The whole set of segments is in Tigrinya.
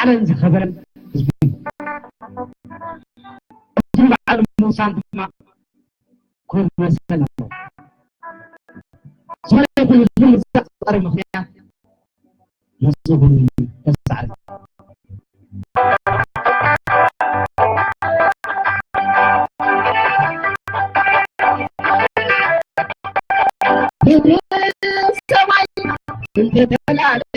ዝዓለን ዝኸበረን ህዝቢ እዩ። እቲ በዓል ምውሳን ድማ ክቡር መሰል ኣለዎ። ዝኾነ ይኹን ህዝቢ ምርጫ ዝቐርብ ምኽንያት ነዚ እውን ተሳዕረ። ምድሪ ሰማይ እንተተላለለ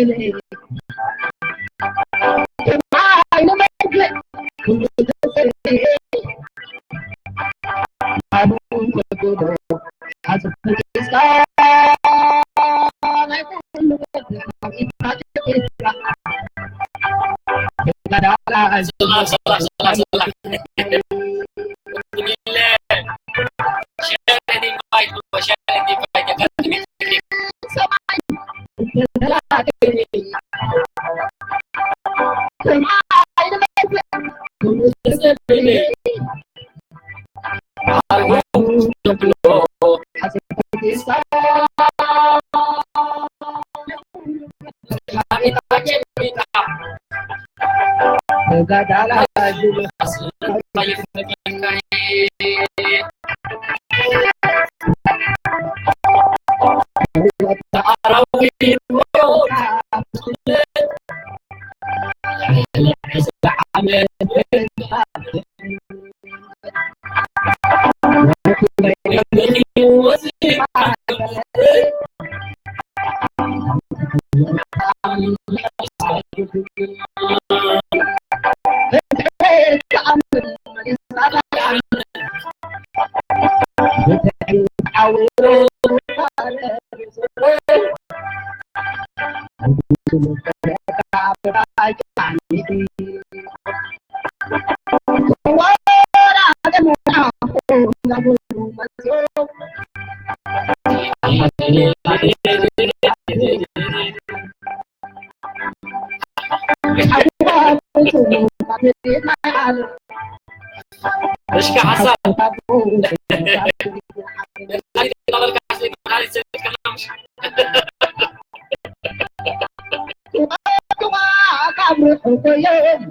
እሽካ ሓሳብ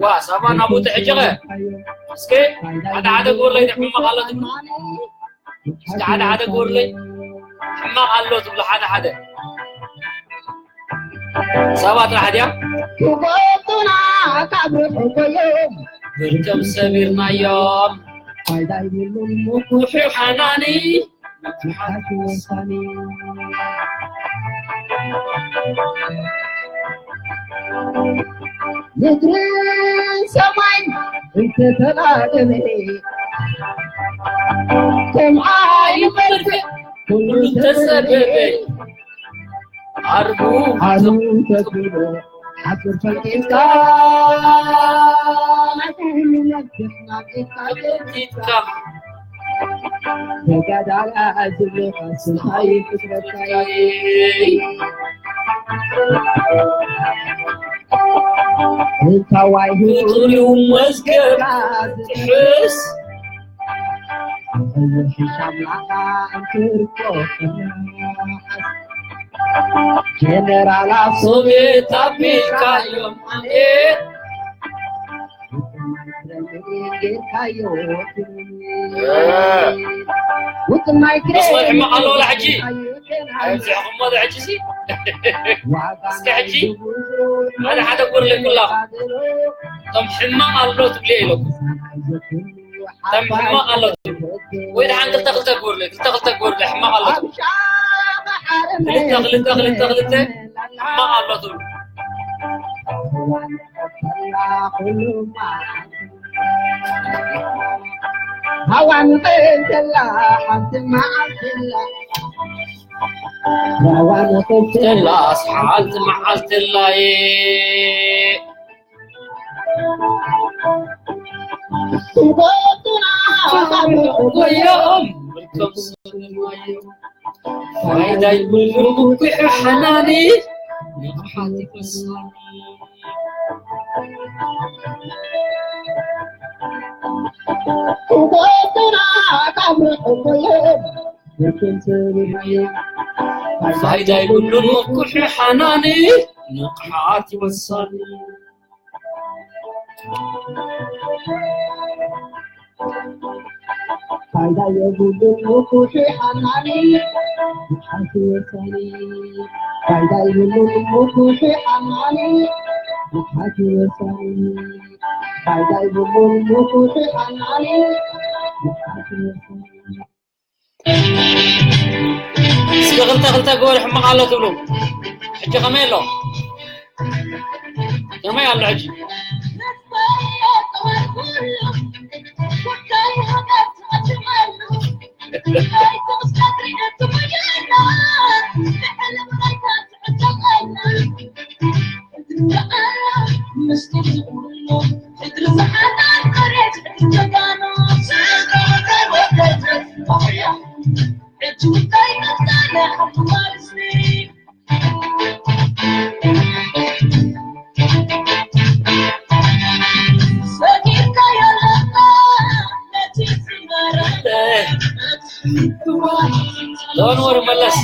ዋ ሳባ ናቡቲ ሕጂ ኸ እስከ ሓደ ሓደ ጎለይ ሕማቕ ኣሎ ትብሉ እስከ ሓደ ሓደ ጎለይ ሕማቕ ኣሎ ትብሉ ሓደ ሓደ ሳባ ጥራሕ ድያ ክጎቱና ካብ ርሑቕ እዮም ብርቶም ሰቢርናዮም ፋይዳ ይብሉን ምኩሑ ሓናኒ ምኩሓት ወሳኒ ምድርን ሰማይ እንተተላገበ ከም ዓይኒ በርቅ ኩሉ ተጸበበ ዓርቡ ዓርቡ ተብሎ ሓጽር ፈቂድካ ናይ ኩሉ መድሕና ጌታ ጌታ ተጋዳላ ዝብለካ ስምሃይ ፍጥረትካይ እንታዋይ ፍጡር እዩ መዝገብካ ዝጥሕስ ጀነራላት ሶቬት ኣቢልካዮም ኣሜን ውጥናይ ክረይ ሕማቕ ኣሎ ወላ ሕጂ ኣይብዝሕኹሞ ዶ ሕጂ ሲ እስከ ሕጂ ሓደ ሓደ ጎርለይ ኩላኹም እቶም ሕማቕ ኣሎ ትብልዮ ኢለኩም እቶም ሕማቕ ኣሎ ትብሉ ወይ ደሓን ክልተ ክልተ ጎርለይ ክልተ ክልተ ጎርለይ ሕማቕ ኣሎ ትብሉ ክልተ ክልተ ክልተ ክልተ ሕማቕ ኣሎ ትብሉ ሃዋን ተላ ሓንቲ መዓልቲ ኣላ ሃዋን ተላ ሓንቲ መዓልቲ ኣላ ፋይዳ ይብሉን ምኩሑ ሓናኒ ንቕሓት ይፈስሶም ፋይዳ ይብሉን ምኩሑ ሓናኒ ንቕሓት ይወሳኒ ፋይዳ የብሉን ምኩሒ ሓናኒ፣ ምሓሽ ወሳኒ። ፋይዳ የብሉን ምኩሒ ሓናኒ፣ ምሓሽ ወሳኒ። ፋይዳ የብሉን ምኩሒ ሓናኒ፣ ምሓሽ ወሳኒ። እስኪ ክልተ ክልተ ግበሩ፣ ሕማቕ ኣሎ ትብሉ። ሕጂ ከመይ ኣሎ? ከመይ ኣሎ ሕጂ? Don't worry, መለስ።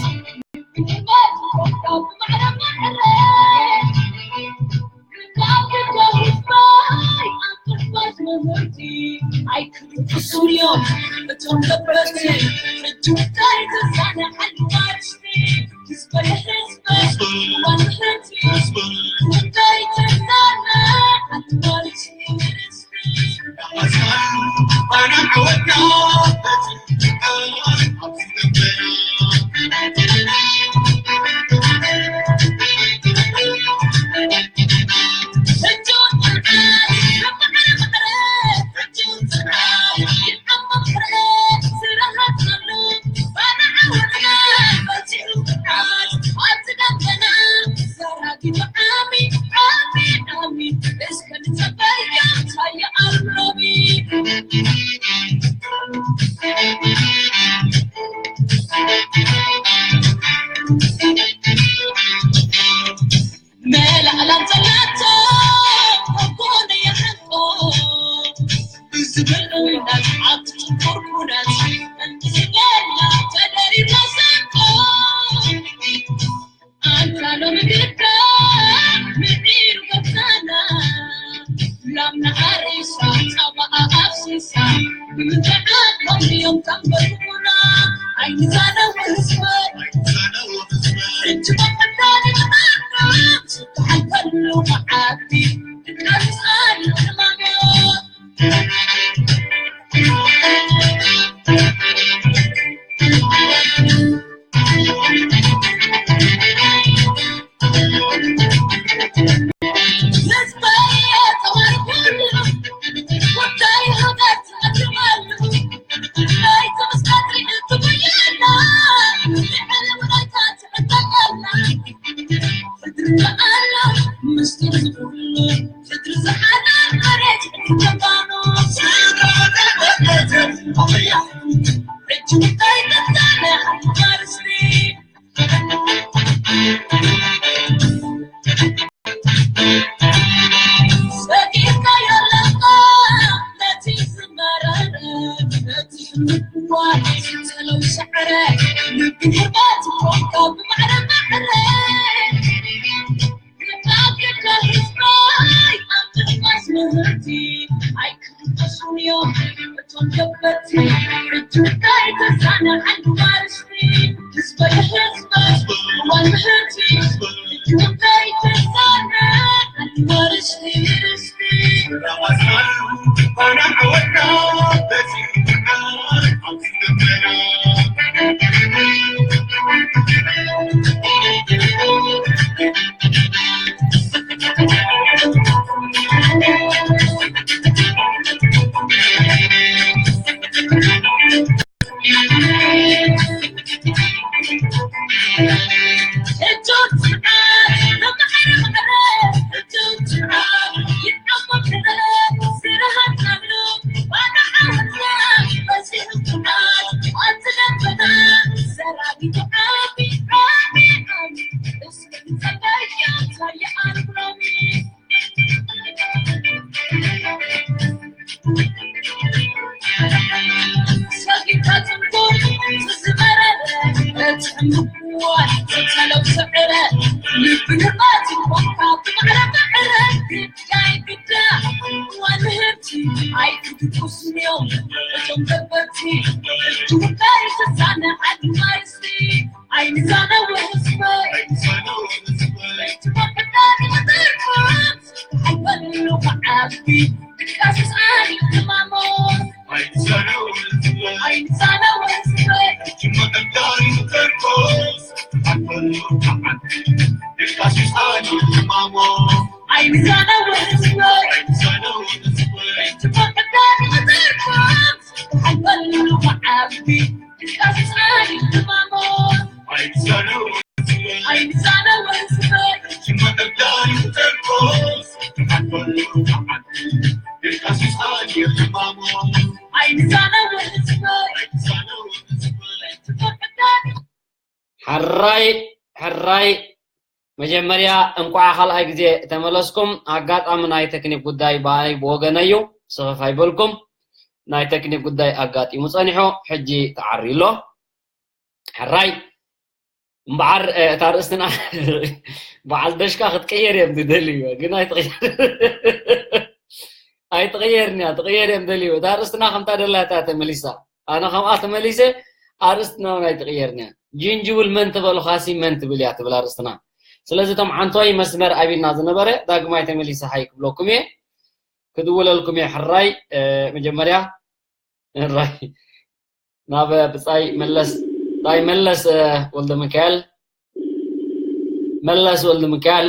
ትኩስ ሚዮ እቶም ነበርቲ እቲ ጉዳይ ዝዛነ ዓዲ ማይስቲ ኣይንዛነ ወስበ ኣይበሉ ዓቢ ድቃስ ሳኒ ትማሞ ኣይንዛነ ወስበ ሕራይ ሕራይ መጀመርያ እንቋዕ ካልኣይ ግዜ ተመለስኩም። ኣጋጣሚ ናይ ቴክኒክ ጉዳይ ብኣይ ብወገነይ እዩ፣ ስኽፍ ኣይበልኩም። ናይ ቴክኒክ ጉዳይ ኣጋጢሙ ጸኒሑ፣ ሕጂ ተዓርዩ ኣሎ። ሕራይ እምበዓር እታ ርእስትና በዓል ደሽካ ክትቅየር እዮም ዝደልዩ ግን ኣይትቅየር ኣይትቅየርን እያ ትቅየር እዮም ደልዩ እታ ርእስትና ከምታ ደላ እታ ተመሊሳ ኣነ ከምኣ ተመሊሰ ኣርእስትና እውን ኣይትቅየርን እያ ጅንጅብል መን ትበልኻሲ መን ትብል እያ ትብል ኣርእስትና ስለዚ እቶም ዓንቶይ መስመር ኣቢልና ዝነበረ ዳግማይ ተመሊሰ ሓይ ክብለኩም እየ ክድውለልኩም እየ ሕራይ መጀመርያ ሕራይ ናብ ብጻይ መለስ ብጻይ መለስ ወልደ ሚካኤል መለስ ወልደ ሚካኤል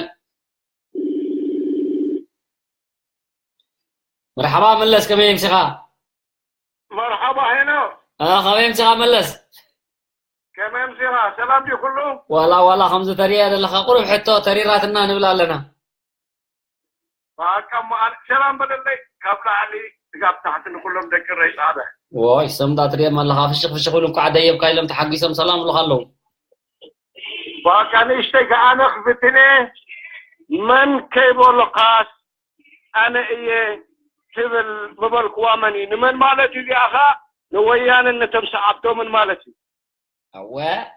መርሓባ መለስ ከመይ ምሲኻ መርሓባ ሄኖ ከመይ ምሲኻ መለስ ከመይ ምሲኻ ሰላም ድዩ ኩሉ ዋላ ዋላ ከምዚ ተሪያ ዘለኻ ቁሩብ ሕቶ ተሪራትና ንብል ኣለና በቃ እሞ ኣነ ሰላም በለለይ ካብ ላዕሊ ስጋብ ታሕቲ ንኩሎም ደቂ ረይ ጻዕዳ ወይ ሰምዳ ትሪኦም ኣለኻ ፍሽኽ ፍሽኽ ኢሉ እንኳዕ ደየብካ ኢሎም ተሓጊሶም ሰላም ብሉኻ ኣለዉ በቃ ንእሽተይ ከኣ ኣነ ክፍትን እየ መን ከይበሉኻስ ኣነ እየ ትብል ምበልክዋ መን እዩ ንመን ማለት እዩ እዚኣ ኸ ንወያንን ነቶም ሰዓብቶምን ማለት እዩ ኣወ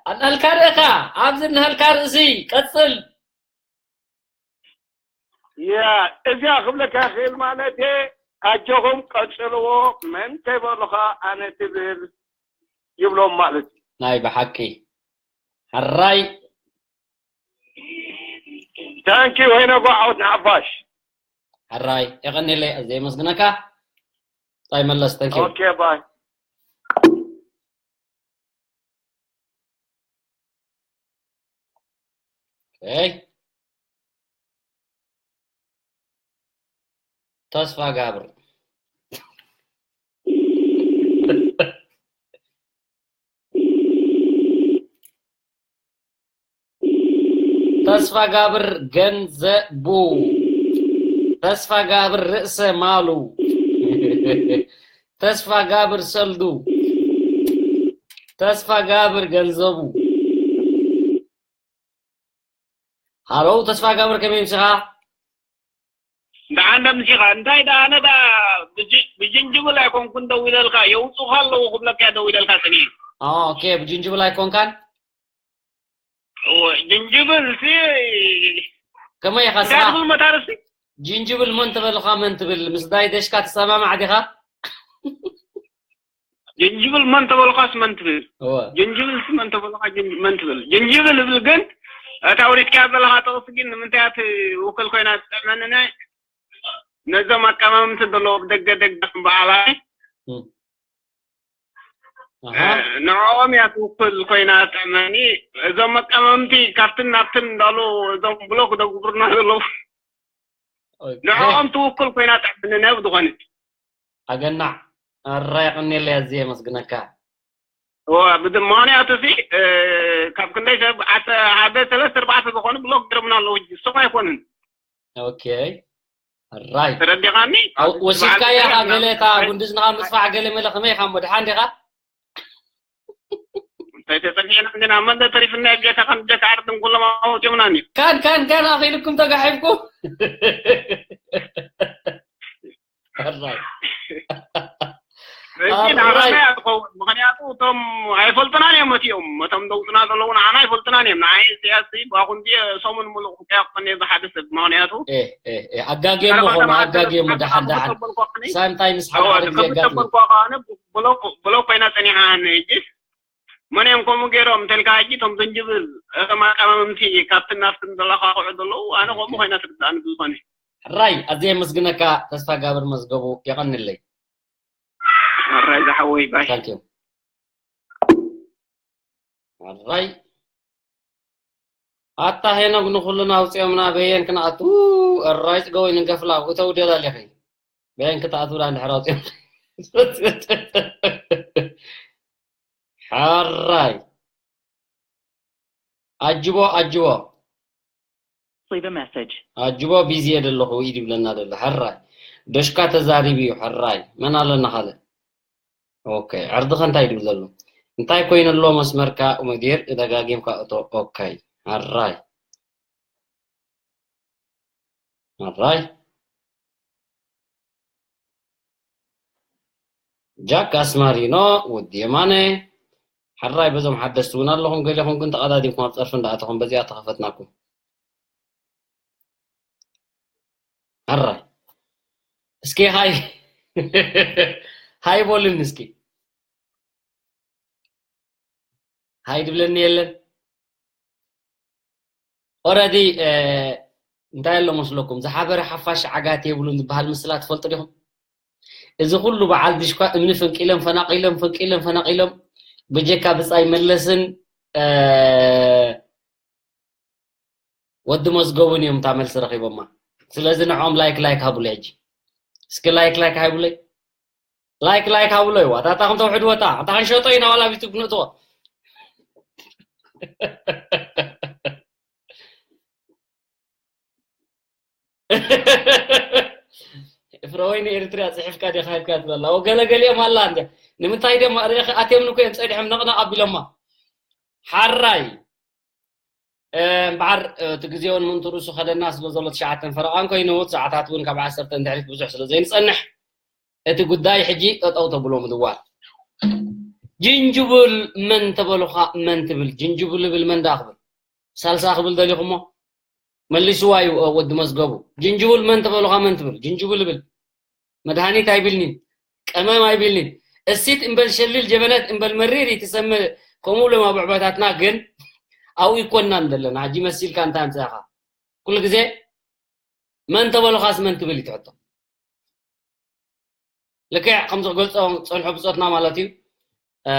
ኣልኣልካ ርእኻ ኣብዚ እንሃልካ ርእሲ ቀጽል ያ እዚኣ ክብለካ ክእል ማለት ኣጆኹም ቀጽልዎ መን ከይበሉኻ ኣነ ትብል ይብሎም ማለት እዩ ናይ ብሓቂ ሕራይ ታንኪ ወይነ ጓዓውት ንሓፋሽ ሕራይ የቐኒለይ ኣዝየ የመስግነካ ታይ መለስ ታንኪ ኦኬ ባይ Okay. ተስፋ ጋብር ተስፋ ጋብር ገንዘቡ ተስፋ ጋብር ርእሰ ማሉ ተስፋ ጋብር ሰልዱ ተስፋ ጋብር ገንዘቡ ሃለው ተስፋ ጋብር ከመይ ምሲኻ ደሓን ዶ ምሲኻ እንታይ ደኣ ኣነ ደኣ ብጅንጅብል ኣይኮንኩን ደው ኢለልካ የውፁኻ ኣለዉ ክብለካ ደው ኢለልካ ጽኒሕ ኦኬ ብጅንጅብል ኣይኮንካን ጅንጅብል ሲ ከመይ ኢኻ እንታይ ስኻ ትብል መታርሲ ጅንጅብል መን ትበልኻ መን ትብል ምስ ዳይ ደሽካ ትሰማማዕ ዲኻ ጅንጅብል መን ተበልኳስ መን ትብል እወ ጅንጅብል ሲ መን ተበልኳ ጅን- መን ትብል ጅንጅብል እብል ግን እታ ውሪድካ ዘለኻ ጥቕሲ ግን ንምንታይ እያ ትውክል ኮይና ትጥዕመኒ ናይ ነዞም ኣቀማምቲ ዘለዉ ብደገ ደገ በዓላይ እም። ኣሃ ንዕኦም እያ ትውክል ኮይና ትጥዕመኒ እዞም ኣቀማምቲ ካብትን ናብትን እንዳሉ እዞም ብሎክ ደጉብሩና ዘለዉ ኦኬ። ንዕኦም ትውክል ኮይና ጥዕምኒ ናይ ብዝኾነ ኣገናዕ ኣራ የቐኒለይ ኣዝየ የመስግነካ እወ፣ ብድ- ምኽንያቱ ሲ እ፣ ካብ ክንደይ ሰብ ዓሰርተ ሓደ ሰለስተ ኣርባዕተ ዝኾኑ ብሎክ ገይሮምና ኣለዉ ሕጂ እሶም ኣይኮኑን ኦኬ ኣራይ ተረዲኻኒ ወሲድካያ ኻ ገለ እታ ጉንዲ ዝንኻ ምጥፋዕ ገለ መለ ከመይ ኢኻ እሞ ድሓን ዲኻ እንታይ ተጸኒዕና እንዲና መን ተሪፍና የብጀካ ከም ጀካ ዓርድን ኩሎም ኣውፅዮምናኒ ካን ካን ካን ኣኺልኩም ተጋሒፍኩም ኣራይ ሕጂ ናባና እያ ትኸውን ምኽንያቱ ምኽንያቱ እቶም ኣይፈልጡናን እዮም መቲኦም። እቶም ዘውፅና ዘለዉ ንዓና ኣይፈልጡናን እዮም። ንዓይ እዚኣሲ ብኣኹንዲ ሰሙን ሙሉእ ክጠየቕ ቀንየ ዝሓደ ሰብ። ምኽንያቱ ኤ፣ ኤ፣ ኤ፣ ኣጋግዮም ቀረባ ኾኑ፣ ተማሃር ኣጋግዮም ተማሃር ደሓን፣ ደሓን። ተማሃር ተበልኳ ከነ። ሳምታይምስ ሓደ፣ ኣዎ፣ ሓደ ግዜ ከምኡ ኣጋጥም። ተበልኳ ከነ ብሎክ፣ ብሎክ ኮይና ጸኒሓ። ሕጂ መን እዮም ከምኡ ገይሮም እንተልካ፣ ሕጂ እቶም ዝንጅብል፣ እቶም ኣቃማምቲ ካብትን ናብትን ዘለኻኽዑ ዘለዉ፣ ኣነ ከምኡ ኮይና ትርዳእኒ ብዝኾነ። ሕራይ፣ ኣዝየ የመስግነካ ተስፋ ጋብር መዝገቡ፣ የቐንለይ። ሕራይ ዝሓወይ፣ ባይ። Thank you። ሕራይ። ኣታ ሄኖግ ንኹልና ኣውፂኦምና በየን ክንኣቱ? ሕራይ ፅገወይ ንገፍላ፣ እተው ደላሊኺ። በየን ክትኣትውላ እንድሕር ኣውፂኦም። ሕራይ። ኣጅቦ፣ ኣጅቦ። Leave a message. ኣጅቦ ቢዚ እየ ዘለኹ ኢድ ይብለና ዘሎ። ሕራይ። ዶሽካ ተዛሪቡ እዩ፣ ሕራይ። መን ኣለና ካልእ? ኦኬ፣ ዕርድኸ እንታይ ድብል ዘሎ? እንታይ ኮይኑ ኣሎ መስመርካ? ሙዲር፣ ደጋጊምካ እቶ። ኦኬ፣ ሕራይ። ሕራይ። ጃክ ኣስማሪኖ፣ ወዲ የማነ፣ ሕራይ። በዞም ሓደስቲ እውን ኣለኹም፣ ገሊኹም ግን ተቐዳዲምኩም ኣብ ጸርፊ እንዳኣተኹም በዚኣ ተኸፈትናኩም። ሕራይ። እስኪ ሃይ፣ ሃይ በሉኒ እስኪ። ሃይ ድብለኒ የለን። ኦረዲ፣ እ፣ እንታይ ኣሎ መስለኩም? ዝሓበረ ሓፋሽ ዓጋት የብሉን ዝበሃል ምስላ ትፈልጡ ዲኹም? እዚ ኩሉ በዓል ድሽኳ እምኒ ፈንቂሎም፣ ፈናቂሎም፣ ፈንቂሎም፣ ፈናቂሎም፣ ብጀካ ብጻይ መለስን፣ እ፣ ወዲ መዝገቡን እዮም እታ መልሲ ረኺቦማ። ስለዚ ንዕኦም ላይክ፣ ላይክ ሃቡለይ ሕጂ። እስኪ ላይክ፣ ላይክ ሃቡለይ። ላይክ፣ ላይክ ሃቡለይ። ዋታ፣ ኣታ ከም ተውሕድዎ፣ ኣታ፣ ኣታ ክንሸጦ ኢና ዋላ ኣብ ዩቱብ ክነእትዎ። ፍረወይ ንኤርትርያ ጽሒፍካ ዲኻ ሂብካ ትበላ? ወገለ ገሊኦም ኣላ እንደ። ንምንታይ ደሞ ርኢኺ ኣትዮም ንኮ እዮም ጸኒሖም ነቕነቕ ኣቢሎማ። ሓራይ። እ፣ እምበኣር፣ እ፣ እቲ ግዜ እውን ምእንቱ ርእሱ ከደና ስለ ዘሎ ትሽዓተን ፈረቓን ኮይኑ፣ እቲ ሰዓታት እውን ካብ ዓሰርተ ንድሕሪት ብዙሕ ስለ ዘይንጸንሕ፣ እቲ ጉዳይ ሕጂ ጠጠው ተብሎ ምድዋል። ጅንጅብል መን ተበሉኻ መን ትብል? ጅንጅብል ልብል መን ደኣ ክብል? ሳልሳ ክብል ደሊኹሞ? መሊስዋ እዩ፣ እ፣ ወዲ መዝገቡ። ጅንጅብል መን ተበሉኻ መን ትብል? ጅንጅብል ልብል። መድሃኒት ኣይብልኒን፣ ቀመም ኣይብልኒን። እሲት እምበል ሸሊል ጀበነት እምበል መሪር ይትሰምዕ፣ ከምኡ ኢሎም ኣቡዕባታትና ግን ኣብኡ ይኮንናን ዘለና። ሕጂ መሲልካ እንታይ ኣምፅእኻ? ኩሉ ግዜ መን ተበሉኻስ መን ትብል እዩ ትሕቶ። ልክዕ ከምዚ ክገልፆ ፀንሖ ብፆትና ማለት እዩ። እ፣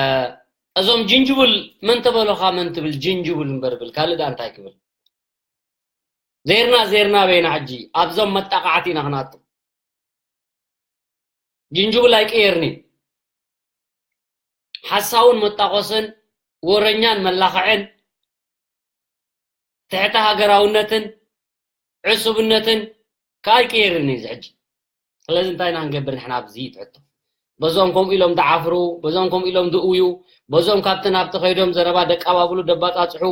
እዞም ጅንጅብል መን ተበሉኻ መን ትብል? ጅንጅብል እምበር ብል፣ ካልእ ደኣ እንታይ ክብል? ዜርና፣ ዜርና በይና ሕጂ ኣብዞም መጣቃዕቲ ኢና ክነኣቱ። ጅንጅብል ኣይቅየርኒ። ሓሳውን መጣቆስን፣ ወረኛን መላኽዕን፣ ትሕቲ ሃገራውነትን ዕሱብነትን ከኣ ኣይቅየርን እዩ እዚ ሕጂ። ስለዚ እንታይ ኢና ክንገብር ንሕና ኣብዚ ትሕቶ? በዞም ከምኡ ኢሎም ዝዓፍሩ፣ በዞም ከምኡ ኢሎም ዝእውዩ፣ በዞም ካብቲ ናብቲ ከይዶም ዘረባ ደቃባብሉ፣ ደባጻጽሑ፣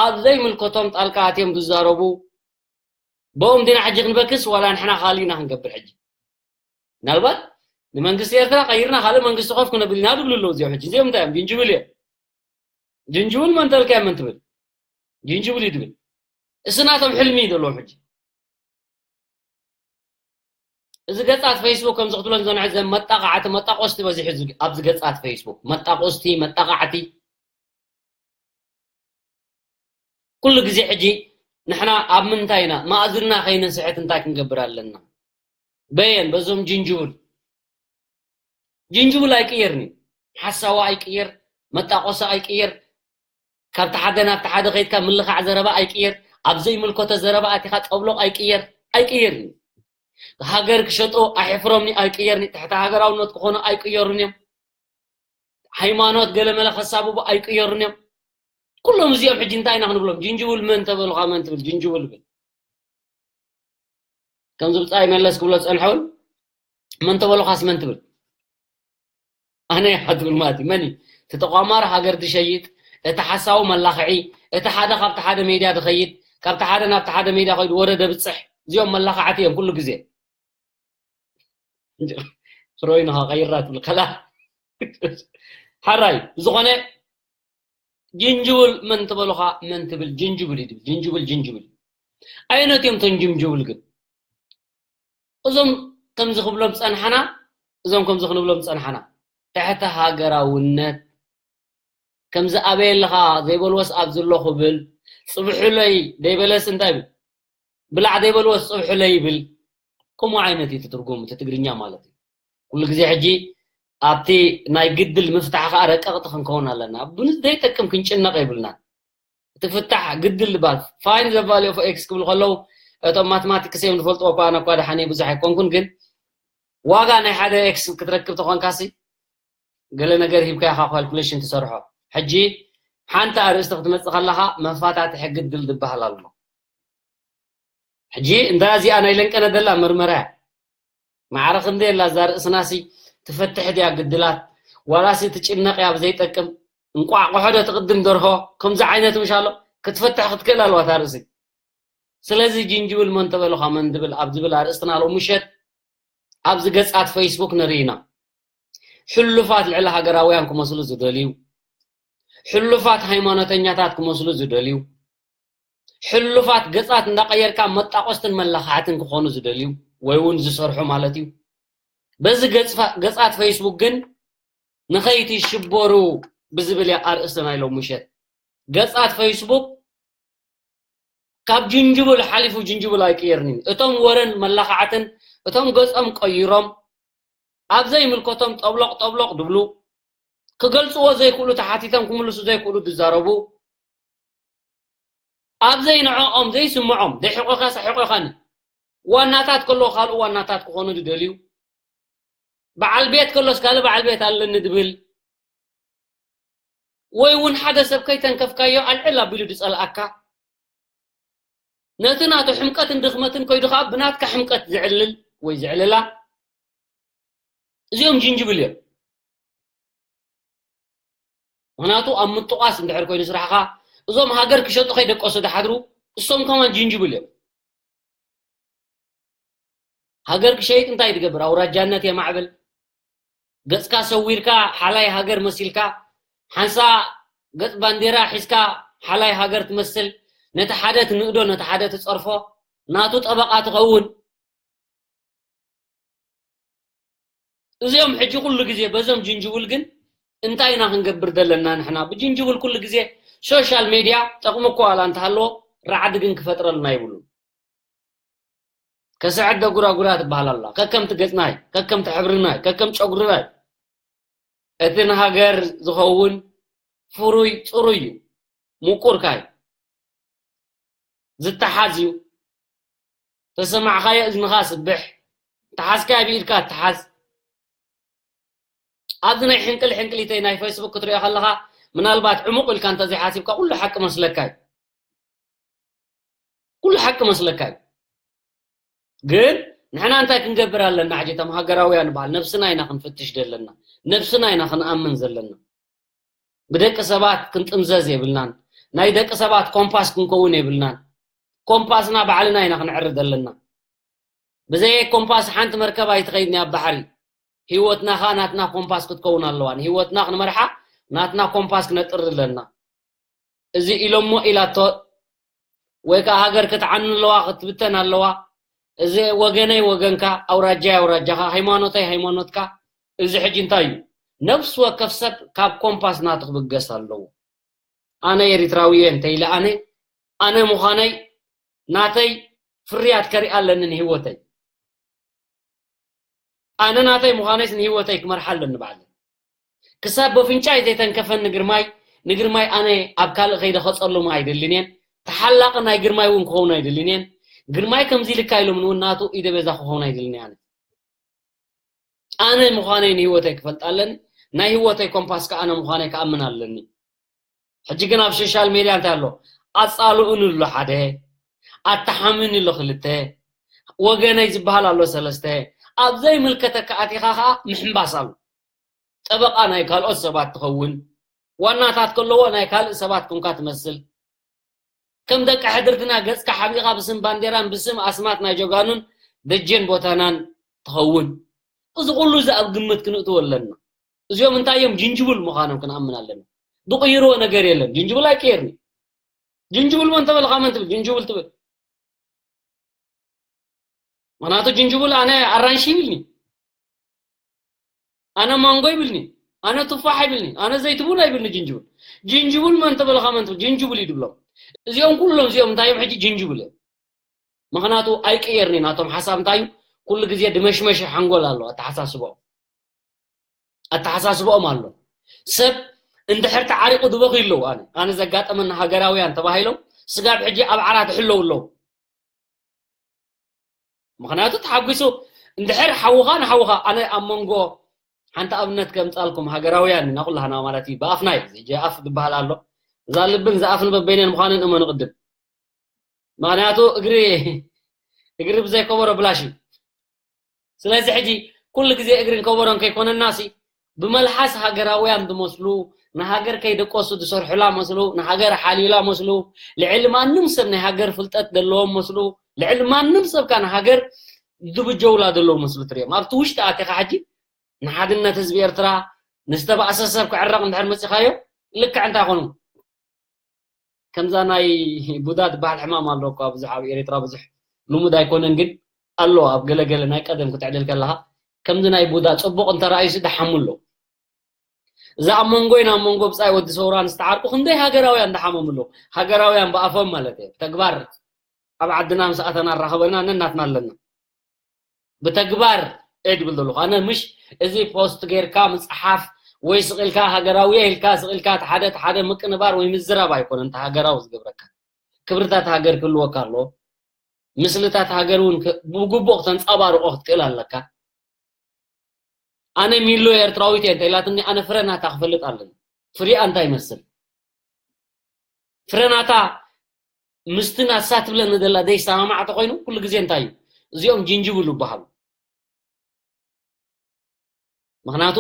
ኣብ ዘይምልከቶም ጣልቃ ኣትዮም ዝዛረቡ፣ ብኦም ዲና ሕጂ ክንበክስ ዋላ ንሕና ካልእ ኢና ክንገብር ሕጂ? ምናልባት ንመንግስቲ ኤርትራ ቀይርና ካልእ መንግስቲ ኮፍ ክነብል ኢና ድብሉ ኣለዉ። እዚኦም ሕጂ እዚኦም እንታይ እዮም? ጅንጅብል እዮም። ጅንጅብል መን ተልካ መን ትብል? ጅንጅብል እዩ ድብል። እሱ ናቶም ሕልሚ እዩ ዘለዎም ሕጂ። እዚ ገጻት ፌስቡክ ከምዚ ክትብሎ ዝጸንሐ ዘ-፣ መጣቃዕቲ፣ መጣቆስቲ በዚሑ እዚ፣ ኣብዚ ገጻት ፌስቡክ። መጣቆስቲ፣ መጣቃዕቲ። ኩሉ ግዜ ሕጂ ንሕና ኣብ ምንታይ ኢና? ማእዝንና ከይንስሕት እንታይ ክንገብር ኣለና? በየን፣ በዞም ጅንጅብል። ጅንጅብል ኣይቅየርን እዩ። ሓሳዊ ኣይቅየር፣ መጣቆሲ ኣይቅየር፣ ካብቲ ሓደ ናብቲ ሓደ ከይድካ ምልኻዕ ዘረባ ኣይቅየር፣ ኣብ ዘይምልከቶ ዘረባ ኣቲኻ ጠብሎቕ ኣይቅየር፣ ኣይቅየርን እዩ። ሃገር ክሸጡ ኣሕፍሮምኒ ኣይቅየርኒ፣ ትሕቲ ሃገራውነት ክኾኑ ኣይቅየሩን እዮም። ሃይማኖት ገለመለ ከሳብቡ ኣይቅየሩን እዮም። ኩሎም እዚኦም ሕጂ እንታይ ኢና ክንብሎም? ጅንጅብል መን ተበሉኻ መን ትብል? ጅንጅብል ብል። ከምዚ ብጻይ መለስ ክብሎ ዝጸንሐ እውን መን ተበሉኻስ መን ትብል? ኣነ እያ ትብል ማለት እዩ። መን እዩ? እቲ ተቋማሪ ሃገር ዝሸይጥ፣ እቲ ሓሳዊ መላኽዒ፣ እቲ ሓደ ካብቲ ሓደ ሜድያ ዝኸይድ፣ ካብቲ ሓደ ናብቲ ሓደ ሜድያ ከይዱ ወረ ደብጽሕ፣ እዚኦም መላኽዓቲ እዮም ኩሉ ግዜ። ፍሮይንኻ ቀይራ ትብል ከላ። ሓራይ ዝኾነ ጅንጅብል መን ትበሉኻ? መን ትብል ጅንጅብል እዩ ትብል። ጅንጅብል፣ ጅንጅብል። ኣየነት እዮም እቶም ጅንጅብል ግን? እዞም ከምዚ ክብሎም ጸንሓና፣ እዞም ከምዚ ክንብሎም ጸንሓና። ትሕተ ሃገራውነት፣ ከምዚ ኣበየልኻ ዘይበልዎስ ኣብዚ ኣለኹ ብል፣ ጽብሑለይ ደይበለስ እንታይ ብል? ብላዕ ዘይበልዎስ ጽብሑለይ ይብል። ከምኡ ዓይነት እዩ እቲ ትርጉም፣ እቲ ትግርኛ ማለት እዩ። ኩሉ ግዜ ሕጂ ኣብቲ ናይ ግድል ምፍታሕ ከኣ ረቀቕቲ ክንከውን ኣለና። ብንዘይጠቅም ክንጭነቕ የብልናን። እቲ ፍታሕ ግድል ዝበሃል፣ find the value of x ክብሉ ከለዉ፣ እቶም ማትማቲክስ እዮም ዝፈልጥዎ እኳ፣ ኣነ እኳ ደሓን እየ ብዙሕ ኣይኮንኩን፣ ግን ዋጋ ናይ ሓደ ኤክስ ክትረክብ ተኾንካሲ፣ ገለ ነገር ሂብካ ኢኻ ካልኩሌሽን ትሰርሖ። ሕጂ ሓንቲ ኣርእስቲ ክትመጽእ ከለኻ መፋታትሒ ግድል ዝበሃል ኣሎ። ሕጂ እንዳ እዚኣ ናይ ለንቀነ ደላ መርመራ እያ። ማዕረ ክንደይ ኣላ እዛ ርእስናሲ፣ ትፈትሕ ድያ ግድላት? ዋላሲ ትጭነቕ እያ ብዘይጠቅም? እንቋቑሖ ዶ ትቕድም ደርሆ? ከምዚ ዓይነት ምሽ ኣሎ፣ ክትፈትሕ ክትክእል ኣለዋ እታ ርእሲ። ስለዚ ጅንጅብል መን ተበልኻ መን ድብል ኣብ ዝብል ኣርእስትና ሎም ምሸት ኣብዚ ገጻት ፌስቡክ ንርኢ ኢና። ሕሉፋት ልዕሊ ሃገራውያን ክመስሉ ዝደልዩ፣ ሕሉፋት ሃይማኖተኛታት ክመስሉ ዝደልዩ፣ ሕሉፋት ገጻት እንዳቐየርካ መጣቆስትን መለኻዕትን ክኾኑ ዝደልዩ ወይ እውን ዝሰርሑ ማለት እዩ። በዚ ገጽፋ-፣ ገጻት ፌስቡክ ግን ንኸይትሽበሩ ብዝብል እያ ኣርእስቲ ናይ ሎም ምሸት። ገጻት ፌስቡክ ካብ ጅንጅብል ሓሊፉ ጅንጅብል ኣይቅየርን እዩ። እቶም ወረን መላኻዕትን እቶም ገጾም ቀይሮም ኣብ ዘይምልከቶም ጠብሎቕ ጠብሎቕ ድብሉ፣ ክገልጽዎ ዘይክእሉ ተሓቲቶም ክምልሱ ዘይክእሉ ዝዛረቡ፣ ኣብ ዘይንዕኦም ዘይስምዖም፣ ደሒቆኻስ ኣሒቆኻኒ፣ ዋናታት ከለዉ ካልእ ዋናታት ክኾኑ ዝደልዩ፣ በዓል ቤት ከሎስ ካልእ በዓል ቤት ኣለኒ ዝብል፣ ወይ እውን ሓደ ሰብ ከይተንከፍካዮ ኣልዕል ኣቢሉ ዝጸልኣካ፣ ነቲ ናቱ ሕምቀትን ድኽመትን ከይዱ ከኣ ብናትካ ሕምቀት ዝዕልል ወይ ዝዕልላ፣ እዚኦም ጅንጅብል እዮም። ምኽንያቱ ኣብ ምጥቋስ እንድሕር ኮይኑ ስራሕኻ፣ እዞም ሃገር ክሸጡ ከይደቀሱ ድሓድሩ፣ እሶም ከማን ጅንጅብል እዮም። ሃገር ክሸይጥ እንታይ ትገብር? ኣውራጃነት የማዕብል። ገጽካ ሰዊርካ ሓላይ ሃገር መሲልካ፣ ሓንሳ ገጽ ባንዴራ ሒዝካ ሓላይ ሃገር ትመስል፣ ነቲ ሓደ ትንእዶ፣ ነቲ ሓደ ትጸርፎ፣ ናቱ ጠበቓ ትኸውን። እዚኦም ሕጂ ኩሉ ግዜ በዞም ጅንጅብል ግን እንታይ ኢና ክንገብር ዘለና ንሕና? ብጅንጅብል ኩሉ ግዜ ሶሻል ሜድያ ጠቕሚ እኮ ዋላ እንተሃለዎ፣ ራዕዲ ግን ክፈጥረልና ይብሉን። ከስዕድ ደጉራጉራ ትበሃል ኣላ። ከከምቲ ገጽናይ፣ ከከምቲ ሕብርናይ፣ ከከም ጨጉርናይ። እቲ ንሃገር ዝኸውን ፍሩይ ጽሩይ እዩ። ምቁር ካይ ዝተሓዝ እዩ። ተሰማዕኻዮ እዝንኻ ስብሕ። ተሓዝካዮ ብኢድካ ትሓዝ። ኣብዚ ናይ ሕንቅል ሕንቅሊተይ ናይ ፌስቡክ ክትሪኦ ከለኻ፣ ምናልባት ዕሙቕ ኢልካ እንተዘይሓሲብካ፣ ኩሉ ሓቂ መስለካ እዩ። ኩሉ ሓቂ መስለካ እዩ። ግን ንሕና እንታይ ክንገብር ኣለና? ሕጂ እቶም ሃገራውያን ንበሃል ነብስና ኢና ክንፍትሽ ዘለና። ነብስና ኢና ክንኣምን ዘለና። ብደቂ ሰባት ክንጥምዘዝ የብልናን። ናይ ደቂ ሰባት ኮምፓስ ክንከውን የብልናን። ኮምፓስና ባዕልና ኢና ክንዕርድ ኣለና። ብዘይ ኮምፓስ ሓንቲ መርከብ ኣይትኸይድን እያ ኣብ ባሕሪ። ህይወትና ኸኣ ናትና ኮምፓስ ክትከውን ኣለዋ። ንህይወትና ክንመርሓ ናትና ኮምፓስ ክነጥሪ ኣለና። እዚ ኢሎሞ ኢላቶ ወይ ከኣ ሃገር ክትዓኑ ኣለዋ፣ ክትብተን ኣለዋ። እዚ ወገነይ ወገንካ፣ ኣውራጃይ ኣውራጃኻ፣ ሃይማኖተይ ሃይማኖትካ። እዚ ሕጂ እንታይ እዩ? ነፍሲ ወከፍ ሰብ ካብ ኮምፓስ ናቱ ክብገስ ኣለዎ። ኣነ ኤሪትራዊ እየ እንተኢለ ኣነ፣ ኣነ ምዃነይ ናተይ ፍርያት ከርኢ ኣለኒ ንህይወተይ። ኣነ ናተይ ምዃነይስ ንህይወተይ ክመርሓ ኣለኒ ባዕለይ። ክሳብ በፍንጫይ ዘይተንከፈኒ ግርማይ፣ ንግርማይ ኣነ ኣብ ካልእ ከይደ ከጸልሞ ኣይደልን እየን። ተሓላቒ ናይ ግርማይ እውን ክኸውን ኣይደልን እየን። ግርማይ ከምዚ ኢልካ ኢሎምኒ እውን ናቱ ኢደ ቤዛ ክኸውን ኣይደልን እየ ኣነ። ኣነ ምዃነይ ንህይወተይ ክፈልጥ ኣለኒ። ናይ ህይወተይ ኮምፓስ ከኣ ኣነ ምዃነይ ክኣምን ኣለኒ። ሕጂ ግን ኣብ ሶሻል ሜድያ እንታይ ኣሎ? ኣጻልኡኒ ኣሎ ሓደ፣ ኣተሓምኒ ኣሎ ክልተ፣ ወገነይ ዝበሃል ኣሎ ሰለስተ። ኣብ ዘይምልከተካ ኣቲኻ ከኣ ምሕምባስ ኣሎ። ጠበቓ ናይ ካልኦት ሰባት ትኸውን፣ ዋናታት ከለዎ ናይ ካልእ ሰባት ኮንካ ትመስል። ከም ደቂ ሕድርትና ገጽካ ሓቢእኻ ብስም ባንዴራን ብስም ኣስማት ናይ ጀጋኑን ደጀን ቦታናን ትኸውን። እዚ ኩሉ እዚ ኣብ ግምት ክንእትዎ ኣለና። እዚኦም እንታይ እዮም? ጅንጅብል ምዃኖም ክንኣምን ኣለና። ዝቕይርዎ ነገር የለን። ጅንጅብል ኣይቀየርኒ። ጅንጅብል መን ተበልኻ መን ትብል? ጅንጅብል ትብል። ምኽንያቱ ጅንጅብል ኣነ ኣራንሺ ይብልኒ፣ ኣነ ማንጎ ይብልኒ፣ ኣነ ቱፋሕ ይብልኒ፣ ኣነ ዘይትቡን ኣይብልኒ። ጅንጅብል ጅንጅብል መን ተበልኻ መን ትብል? ጅንጅብል እዩ ድብሎም። እዚኦም ኩሎም እዚኦም እንታይ እዮም? ሕጂ ጅንጅብል እዮም። ምኽንያቱ ኣይቀየርኒ። ናቶም ሓሳብ እንታይ እዩ? ኩሉ ግዜ ድመሽመሽ ሓንጎል ኣሎ ኣተሓሳስቦ ኣተሓሳስቦኦም ኣሎ። ሰብ እንድሕር ተዓሪቑ ዝበኹ ኣለዉ። ኣነ ኣነ ዘጋጠመና ሃገራውያን ተባሂሎም ስጋብ ሕጂ ኣብ ዓራት ይሕለዉ ኣለዉ። ምኽንያቱ ተሓጒሱ እንድሕር ሓውኻ ንሓውኻ ኣነ ኣብ መንጎ ሓንቲ ኣብነት ከምጻልኩም ሃገራውያን ኢና ኩላህና ማለት እዩ። ብኣፍና እዩ እዚ ኣፍ ዝበሃል ኣሎ። እዛ ልብን እዛ ኣፍን በበይነን ምዃነን እመኑ ቅድም። ምኽንያቱ እግሪ እግሪ ብዘይ ከበሮ ብላሽ እዩ። ስለዚ ሕጂ ኩሉ ግዜ እግርን ከበሮን ከይኮነናሲ ብመልሓስ ሃገራውያን ዝመስሉ ንሃገር ከይደቆሱ ዝሰርሑላ መስሉ ንሃገር ሓልዩላ መስሉ ልዕሊ ማንም ሰብ ናይ ሃገር ፍልጠት ዘለዎም መስሉ ልዕሊ ማንም ሰብ ካ ንሃገር ዝብጀውላ ዘለዉ መስሉ ትሪኦም ኣብቲ ውሽጢ ኣቲኻ ሕጂ ንሓድነት ህዝቢ ኤርትራ ንዝተባእሰ ሰብ ክዕረቕ እንድሕር መፂኻዮ ልክዕ እንታይ ኮኑ ከምዛ ናይ ቡዳ ትበሃል ሕማም ኣሎ እኳ ብዙሕ ኣብ ኤርትራ ብዙሕ ልሙድ ኣይኮነን ግን ኣሎ ኣብ ገለገለ ናይ ቀደም ክትዕልል ከለኻ ከምዚ ናይ ቡዳ ፅቡቕ እንተረኣዩሲ ደሓሙ ኣሎ እዛ ኣብ መንጎይ ናብ መንጎ ብፃይ ወዲ ሰውራን ዝተዓርቁ ክንደይ ሃገራውያን ደሓሞም ኣሎ ሃገራውያን ብኣፎም ማለት እየ ተግባር ኣብ ዓድና ምስ ኣተና ኣራኸበና ነናትና ኣለና ብተግባር እየ ድብል ዘለኹ ኣነ ምሽ እዚ ፖስት ጌርካ ምፅሓፍ ወይ ስቕ ኢልካ ሃገራዊ ኢልካ ስቕ ኢልካ ሓደ ሓደ ምቅንባር ወይ ምዝራብ ኣይኮነን እቲ ሃገራዊ ዝገብረካ ክብርታት ሃገር ክህልወካ ኣለዎ ምስልታት ሃገር እውን ብግቡእ ክተንፃባርቆ ክትክእል ኣለካ ኣነ ሚሎ ኤርትራዊት እየ እንተኢላትኒ ኣነ ፍረ ናታ ክፈልጥ ኣለኒ ፍሪኣ እንታይ ይመስል ፍረ ናታ ምስቲ ናሳ ትብለኒ ዘላ ዘይሰማማዕ ተኮይኑ ኩሉ ግዜ እንታይ እዩ እዚኦም ጅንጅብል ይበሃሉ ምክንያቱ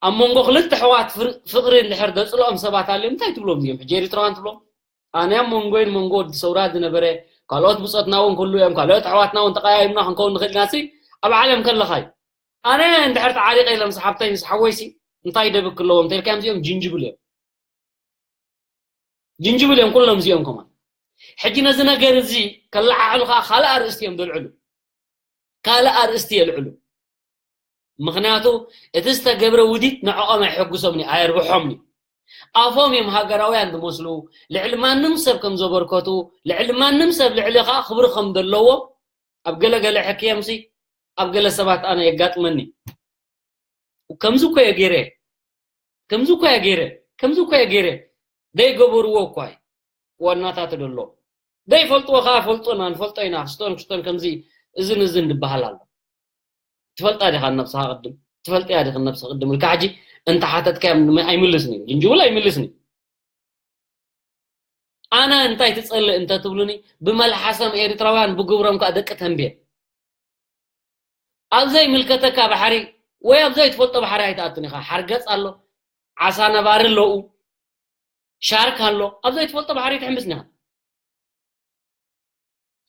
ኣብ መንጎ ክልተ ኣሕዋት ፍቅሪ እንድሕር ዘፅልኦም ሰባት ኣልዮም እንታይ ትብሎም እዮም ሕጂ ኤሪትራውያን ትብሎም ኣነ ኣብ መንጎይን መንጎ ወዲ ሰውራ ዝነበረ ካልኦት ብፆትና እውን ክህሉ እዮም ካልኦት ኣሕዋትና እውን ተቀያይምና ክንከውን ንኽእል ኢና ሲ ኣብ ዓለም ከለካ እዩ ኣነ እንድሕር ተዓሪቀ ኢለ ምስ ሓብተይ ምስ ሓወይሲ እንታይ ደብክ ኣለዎም እንተልካዮም እዚኦም ጅንጅብል እዮም ጅንጅብል እዮም ኩሎም እዚኦም ከማን ሕጂ ነዚ ነገር እዚ ከለዓዕሉ ከዓ ካልእ ኣርእስቲ እዮም ዘልዕሉ ካልእ ኣርእስቲ የልዕሉ ምኽንያቱ እቲ ዝተገብረ ውዲት ንዕኦም ኣይሐጉሶምኒ ኣየርብሖምኒ ኣፎም እዮም ሃገራውያን ዝመስሉ ልዕሊ ማንም ሰብ ከም ዘበርከቱ ልዕሊ ማንም ሰብ ልዕሊ ከዓ ክብሪ ከም ዘለዎም ኣብ ገለገለ ሕክየምሲ ኣብ ገለ ሰባት ኣነ የጋጥመኒ ከምዚ እኮ እየ ገይረ ከምዚ እኮ እየ ገይረ ከምዚ እኮ እየ ገይረ ዘይገበርዎ እኳ እዩ ዋናታት ደሎ ዘይፈልጥዎ ከዓ ፈልጡና ንፈልጦ ኢና ክስቶን ክስቶን ከምዚ እዝን እዝን ዝበሃል ኣሎ ትፈልጣ ዲኻ ነብስኻ ቅድም ትፈልጥያ ዲኽ ነብስኻ ቅድም ኢልካ ሕጂ እንተሓተትካዮም ኣይምልስን እዩ ጅንጅብል ኣይምልስን እዩ ኣነ እንታይ ትጸልእ እንተትብሉኒ ብመልሓሶም ኤርትራውያን ብግብሮም ከዓ ደቂ ተንቤን ኣብ ዘይምልከተካ ባሕሪ ወይ ኣብ ዘይትፈልጦ ባሕሪ ኣይትኣቱን ኢኻ ሓርገጽ ኣሎ ዓሳ ነባሪ ኣለዉ ሻርክ ኣሎ ኣብ ዘይትፈልጦ ባሕሪ ትሕምስኒ ኢኻ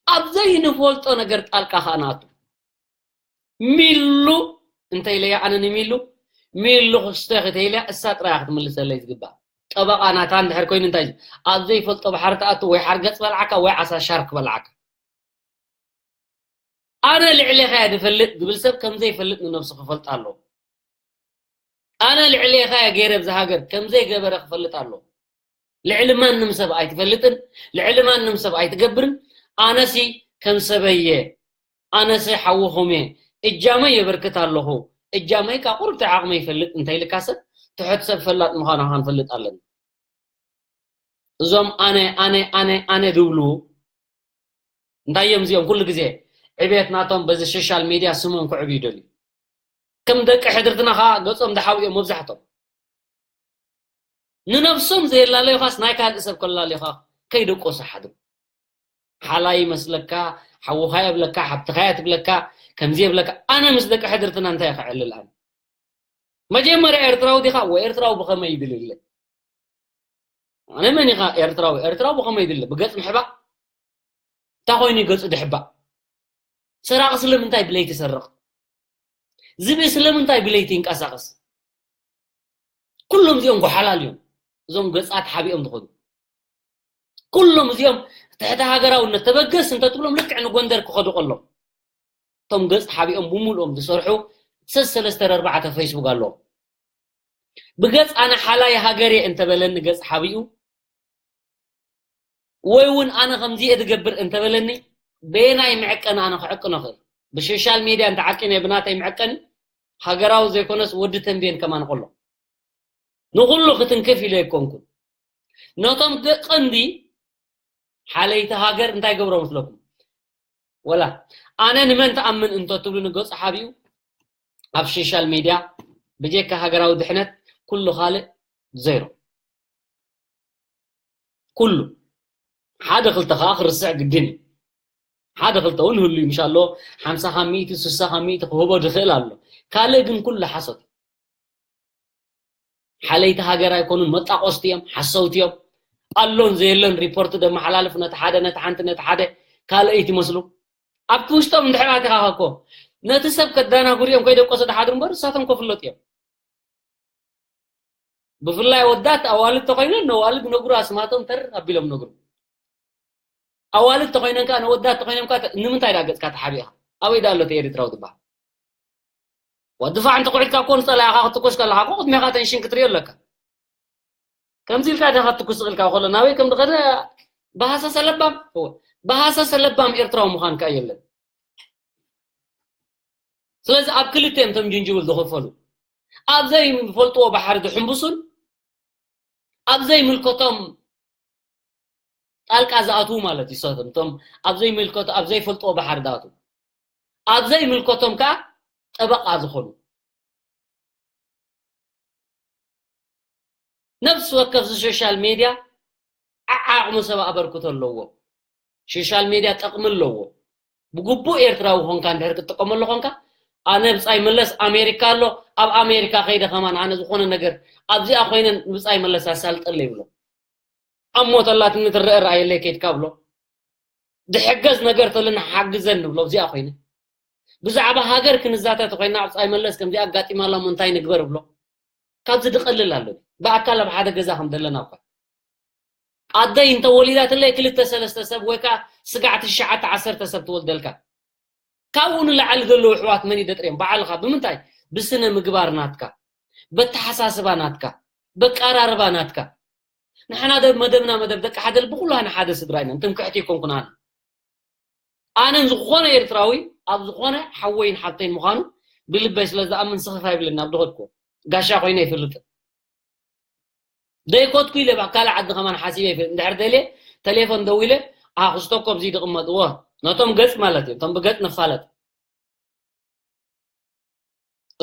ኣብ ዘይንፈልጦ ነገር ጣልቃ ከዓ ንኣቱ ሚሉ እንተ ኢለያ ኣነ ንሚሉ ሚሉ ክስተ ክተኢለያ እሳ ጥራያ ክትምልሰለይ ዝግባእ ጠበቃ ናታ እንድሕር ኮይኑ እንታይ ኣብ ዘይፈልጦ ባሕሪ ትኣቱ ወይ ሓርገጽ በልዓካ ወይ ዓሳ ሻርክ በልዓካ ኣነ ልዕሌኻ እየ ዝፈልጥ ዝብል ሰብ ከም ዘይፈልጥ ንነብሱ ክፈልጥ ኣለዎ። ኣነ ልዕሌኻ እየ ገይረ ኣብዚ ሃገር ከም ዘይገበረ ክፈልጥ ኣለዎ። ልዕሊ ማንም ሰብ ኣይትፈልጥን፣ ልዕሊ ማንም ሰብ ኣይትገብርን። ኣነሲ ከም ሰበየ፣ ኣነሲ ሓውኹም እየ፣ እጃመይ የበርክት ኣለኹ። እጃመይ ካብ ቁሩብ ትሕቲ ዓቕመይ ይፈልጥ እንተይልካ ሰብ ትሑት ሰብ ፈላጥ ምዃኑ ክንፈልጥ ኣለና። እዞም ኣነ ኣነ ኣነ ኣነ ዝብሉ እንታይ እዮም እዚኦም ኩሉ ግዜ ዕብየት ናቶም በዚ ሶሻል ሚድያ ስሞም ክዕብዩ ይደልዩ ከም ደቂ ሕድርትና ከዓ ገጾም ዝሓው እዮም መብዛሕቶም ንነብሶም ዘየላለዩኻስ ናይ ካልእ ሰብ ከላለዩኻ ከይደቆሱ ሓድሩ ሓላይ ይመስለካ ሓውኻ የብለካ ሓብትኻ እያ ትብለካ ከምዚ የብለካ ኣነ ምስ ደቂ ሕድርትና እንታይ ክዕልል ኣነ መጀመርያ ኤርትራዊ ዲኻ ወይ ኤርትራዊ ብኸመይ ይድልለ ኣነ መን ኢኻ ኤርትራዊ ኤርትራዊ ብኸመይ ይድለ ብገጽ ምሕባእ እንታይ ኮይኑ ገጹ ድሕባእ ሰራቂ ስለምንታይ ብለይቲ ይሰርቕ ዝብኢ ስለምንታይ ብለይቲ ይንቀሳቐስ ኩሎም እዚኦም ጎሓላል እዮም። እዞም ገጻት ሓቢኦም ዝኸዱ ኩሎም እዚኦም ትሕቲ ሃገራውነት ተበገስ እንተትብሎም ልክዕ ንጎንደር ክኸዱ ከሎም እቶም ገጽ ሓቢኦም ብምሉኦም ዝሰርሑ ሰለስተ ኣርባዕተ ፌስቡክ ኣለዎም። ብገጽ ኣነ ሓላይ ሃገር እየ እንተበለኒ ገጽ ሓቢኡ ወይ እውን ኣነ ከምዚ እየ ዝገብር እንተበለኒ በየናይ መዐቀኒ ኣነ ክዕቅኖ ክእል? ብሶሻል ሚድያ እንተዓቂነ ብናተይ መዐቀኒ ሃገራዊ ዘይኮነስ ወዲ ተንቤን ከማን ከሎ ንኩሉ ክትንክፍ ኢለ ኣይኮንኩን። ነቶም ገ- ቀንዲ ሓለይቲ ሃገር እንታይ ገብሮ መስለኩም? ወላ ኣነ ንመን ትኣምን እንተትብሉ ንገጹ ሓቢኡ ኣብ ሶሻል ሚድያ ብጀካ ሃገራዊ ድሕነት ኩሉ ካልእ ዜሮ። ኩሉ ሓደ ክልተ ከዓ ክርስዕ ግድን እዩ። ሓደ ክልተ እውን ህሉ ምሻሎ ሓምሳ ካብ ሚእቲ ስሳ ካብ ሚእቲ ክህቦ ድኽእል ኣሎ። ካልእ ግን ኩሉ ሓሶት። ሓለይቲ ሃገር ኣይኮኑን፣ መጣቆስቲ እዮም፣ ሓሰውቲ እዮም። ኣሎን ዘየለን ሪፖርት ደመሓላልፍ ነቲ ሓደ ነቲ ሓንቲ ነቲ ሓደ ካልእ ይመስሉ። ኣብቲ ውሽጦም እንድሕር ኣቲኻ እኮ ነቲ ሰብ ከዳናጉር እዮም ከይደቆሰ ድሓድሩ እምበር እሳቶም ከፍለጡ እዮም። ብፍላይ ወዳት ኣዋልድ ተኮይነን ነዋልድ ነግሩ ኣስማቶም ተር ኣቢሎም ነግሩ። ኣዋልድ ተኮይነን ከዓ ነወዳት ተኮይኖም ከዓ ንምንታይ ዳ ገፅካ ተሓቢእካ? ኣበይ ዳ ኣሎ እቲ ኤርትራዊ ትበሃል? ወዲ ፋዕ እንተ ኩዒትካ እኮ ንፀላኢኻ ክትኩስ ከለኻ እኮ ቅድሜኻ ተንሽን ክትሪኦ ኣለካ። ከምዚ ኢልካ ዲኻ ክትኩስ ዝኽእልካ ከሎ ናበይ ከም ዝኸደ ብሃሰሰ ለባም እወ፣ ብሃሰሰ ለባም ኤርትራዊ ምዃን ከኣ የለን። ስለዚ ኣብ ክልተ እዮም እቶም ጅንጅብል ዝኽፈሉ። ኣብ ዘይፈልጥዎ ባሕሪ ዝሕምብሱን ኣብ ዘይምልከቶም ጣልቃ ዝኣትዉ ማለት እዩ። ሰቶም እቶም ኣብ ዘይምልከቶ ኣብ ዘይፈልጥዎ ባሕሪ ዝኣትዉ ኣብ ዘይምልከቶም ከዓ ጠበቃ ዝኾኑ ነፍሲ ወከፍ እዚ ሶሻል ሜድያ ዓዓቕሚ ሰብ ኣበርክቶ ኣለዎ። ሶሻል ሜድያ ጠቕሚ ኣለዎ። ብግቡእ ኤርትራዊ ኾንካ እንድሕር ክትጥቀመሉ ኾንካ ኣነ ብጻይ መለስ ኣሜሪካ ኣሎ ኣብ ኣሜሪካ ከይደ ከማን ኣነ ዝኾነ ነገር ኣብዚኣ ኮይነ ብጻይ መለስ ኣሳልጠለ ይብሎ። ኣብ ሞተላትኒ ትረአ ርኣየለይ ከይድካ ብሎ። ዝሕገዝ ነገር ተሎ ንሓግዘን ንብሎ ኣብዚኣ ኮይነ። ብዛዕባ ሃገር ክንዛተ ተኮይና ኣብ ጻይ መለስ ከምዚ ኣጋጢማ ኣሎ እንታይ ንግበር ብሎ። ካብዚ ድቐልል ኣሎ። ብኣካል ኣብ ሓደ ገዛ ከም ዘለና እኳ ኣደይ እንተወሊዳትለይ ክልተ ሰለስተ ሰብ ወይ ከዓ ስጋዕ ትሽዓተ ዓሰርተ ሰብ ትወልደልካ። ካብኡ ንላዕሊ ዘለዉ ኣሕዋት መን እዩ ደጥርዮም? ባዕልኻ። ብምንታይ? ብስነ ምግባር ናትካ፣ በተሓሳስባ ናትካ፣ በቀራርባ ናትካ። ንሕና ደ መደብና መደብ ደቂ ሓደ ልቢ ኩላህና ሓደ ስድራ ኢና። ትምክሕቲ ኣይኮንኩን ኣነ። ኣነን ዝኾነ ኤርትራዊ ኣብ ዝኾነ ሓወይን ሓብተይን ምዃኑ ብልበይ ስለ ዝኣምን ስኽፍ ኣይብለኒ ኣብ ዝኸድኩዎ። ጋሻ ኮይነ ኣይፈልጥን። ደይኮትኩ ኢለ ብ ካልእ ዓዲ ከማን ሓሲበ ይፈልጥ እንድሕር ደልየ ተሌፎን ደዊለ ኣኽስቶ እኮ ኣብዚ ድቕመጥዎ ነቶም ገጽ ማለት እዩ እቶም ብገጽ ንፋለጥ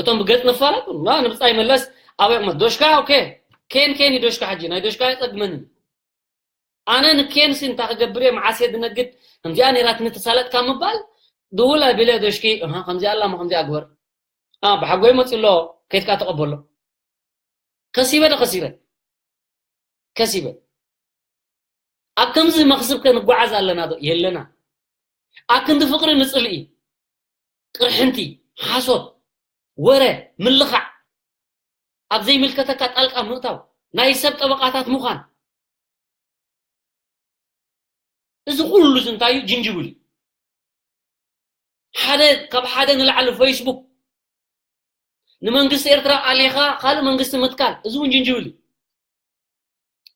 እቶም ብገጽ ንፋለጥ ና ንብጻይ መለስ ኣበይ ቅመጥ ዶሽካ ኦኬ ኬን ኬን እዩ ዶሽካ ሕጂ ናይ ዶሽካ ኣይጸግመንን ኣነ ንኬንሲ እንታይ ክገብር እየ መዓስ እየ ዝነግድ ከምዚኣ ነይራትኒ ተሳለጥካ ምባል ድውል ኣቢለ ዶሽኪ እሃ ከምዚኣ ኣላ እሞ ከምዚኣ ግበር ብሓጎይ መፂ ኣሎ ከይድካ ተቐበሎ ከሲበ ዶ ከሲበ ከሲበ ኣብ ከምዚ መኽስብ ከንጓዓዝ ኣለና ዶ የለና ኣብ ክንዲ ፍቅሪ ንፅልኢ ቅርሕንቲ ሓሶት ወረ ምልኻዕ ኣብ ዘይምልከተካ ጣልቃ ምእታው ናይ ሰብ ጠበቃታት ምዃን እዚ ኩሉ እዚ እንታይ እዩ ጅንጅብል እዩ ሓደ ካብ ሓደ ንላዕሊ ፌስቡክ ንመንግስቲ ኤርትራ ኣሊኻ ካልእ መንግስቲ ምትካል እዚ እውን ጅንጅብል እዩ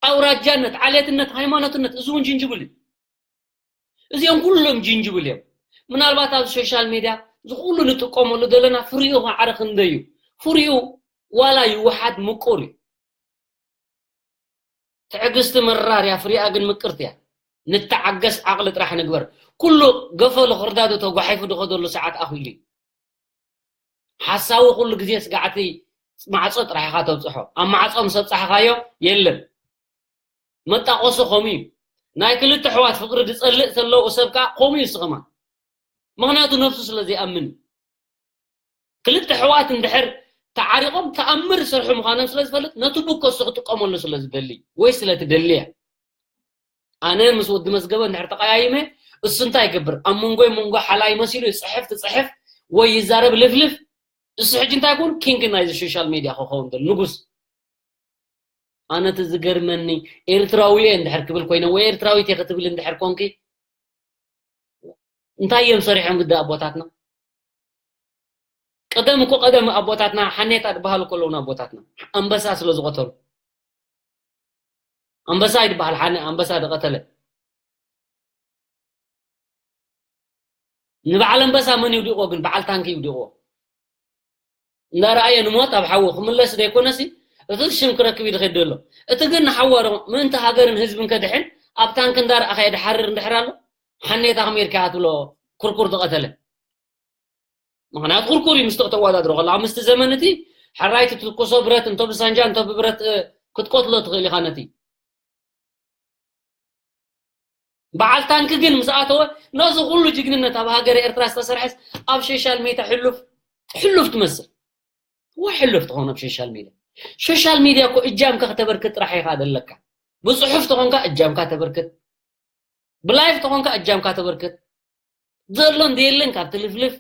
ኣውራጃነት ዓሌትነት ሃይማኖትነት እዚ እውን ጅንጅብል እዩ እዚኦም ኩሎም ጅንጅብል እዮም ምናልባት ኣብ ሶሻል ሜድያ እዚ ኩሉ ንጥቀመሉ ዘለና ፍሪኡ ማዕረ ክንደይ እዩ ፍሪኡ ዋላ ይውሓድ ምቁር እዩ ትዕግስቲ መራር እያ ፍሪኣ ግን ምቅርቲ እያ ንተዓገስ ዓቕሊ ጥራሕ ንግበር ኩሉ ገፈ ልኽርዳዱ ተጓሒፉ ዝኸደሉ ሰዓት ኣኺሉ እዩ ሓሳዊ ኩሉ ግዜ ስጋዕቲ ማዕጾ ጥራሕ ኢኻ ተብጽሖ ኣብ ማዕጾ ምስ ኣብጻሕኻዮ የለን መጣቆሲ ከምኡ እዩ ናይ ክልተ ኣሕዋት ፍቅሪ ዝጸልእ ተለዉ ሰብ ከኣ ከምኡ እዩ ንሱ ከማን ምኽንያቱ ነብሱ ስለ ዘይኣምን እዩ ክልተ ኣሕዋት እንድሕር ተዓሪቖም ተኣምር ዝሰርሑ ምዃኖም ስለ ዝፈልጥ ነቲ ቡክ እሱ ክጥቀመሉ ስለ ዝደሊ ወይ ስለ ትደሊ እያ ኣነ ምስ ወዲ መዝገበ እንድሕር ተቐያይመ እሱ እንታይ ይገብር ኣብ መንጎይ መንጎ ሓላይ መሲሉ ይፅሕፍ ትፅሕፍ ወይ ይዛረብ ልፍልፍ እሱ ሕጂ እንታይ ይኮን ኪንግ ናይዚ ሶሻል ሜድያ ክኸውን ደል ንጉስ ኣነ እቲ ዝገርመኒ፣ ኤርትራዊ እየ እንድሕር ክብል ኮይነ፣ ወይ ኤርትራዊት እየ ክትብል እንድሕር ኮንኪ፣ እንታይ እዮም ሰሪሖም ግዳ ኣቦታትና? ቀደም እኮ፣ ቀደም ኣቦታትና ሓኔታ ዝበሃሉ ከለዉ ኣቦታትና ኣንበሳ ስለ ዝቐተሉ፣ ኣንበሳ ይድበሃል። ሓነ ኣንበሳ ዝቐተለ፣ ንበዓል ኣንበሳ መን ይውዲቕዎ ግን? በዓል ታንኪ ይውዲቕዎ። እንዳረኣየ ንሞት ኣብ ሓዊ ክምለስ ዘይኮነሲ፣ እቲ ሽም ክረክብ እዩ ዝኸይድ ዘሎ። እቲ ግን ንሓዋሩ ምእንቲ ሃገርን ህዝብን ከድሕን ኣብ ታንኪ እንዳረኣኻዮ ድሓርር እንድሕር ኣሎ፣ ሓኔታ ከመይ ኢልካ ኢኻ ትብሎ? ኩርኩር ዝቐተለ። ምኽንያቱ ኩርኩር እዩ፣ ምስ ተወዳድሮ ከለኻ ምስቲ ዘመን እቲ፣ ሕራይ ትትኩሶ ብረት እንቶ ብሳንጃ እንቶ ብብረት፣ እ፣ ክትቆትሎ ትኽእል ኢኻ ነቲ። በዓል ታንኪ ግን ምስ ኣተወ፣ ነዚ ኩሉ ጅግንነት ኣብ ሃገረ ኤርትራ ዝተሰርሐስ ኣብ ሶሻል ሜድያ ሕሉፍ፣ ሕሉፍ ትመስል። ወይ ሕሉፍ ትኸውን ኣብ ሶሻል ሜድያ። ሶሻል ሜድያ እኮ እጃምካ ክተበርክት ጥራሕ ኢኻ ዘለካ። ብጽሑፍ ተኾንካ እጃምካ ተበርክት። ብላይፍ ተኾንካ እጃምካ ተበርክት። ዘሎን ዘየለን ካብ ትልፍልፍ፣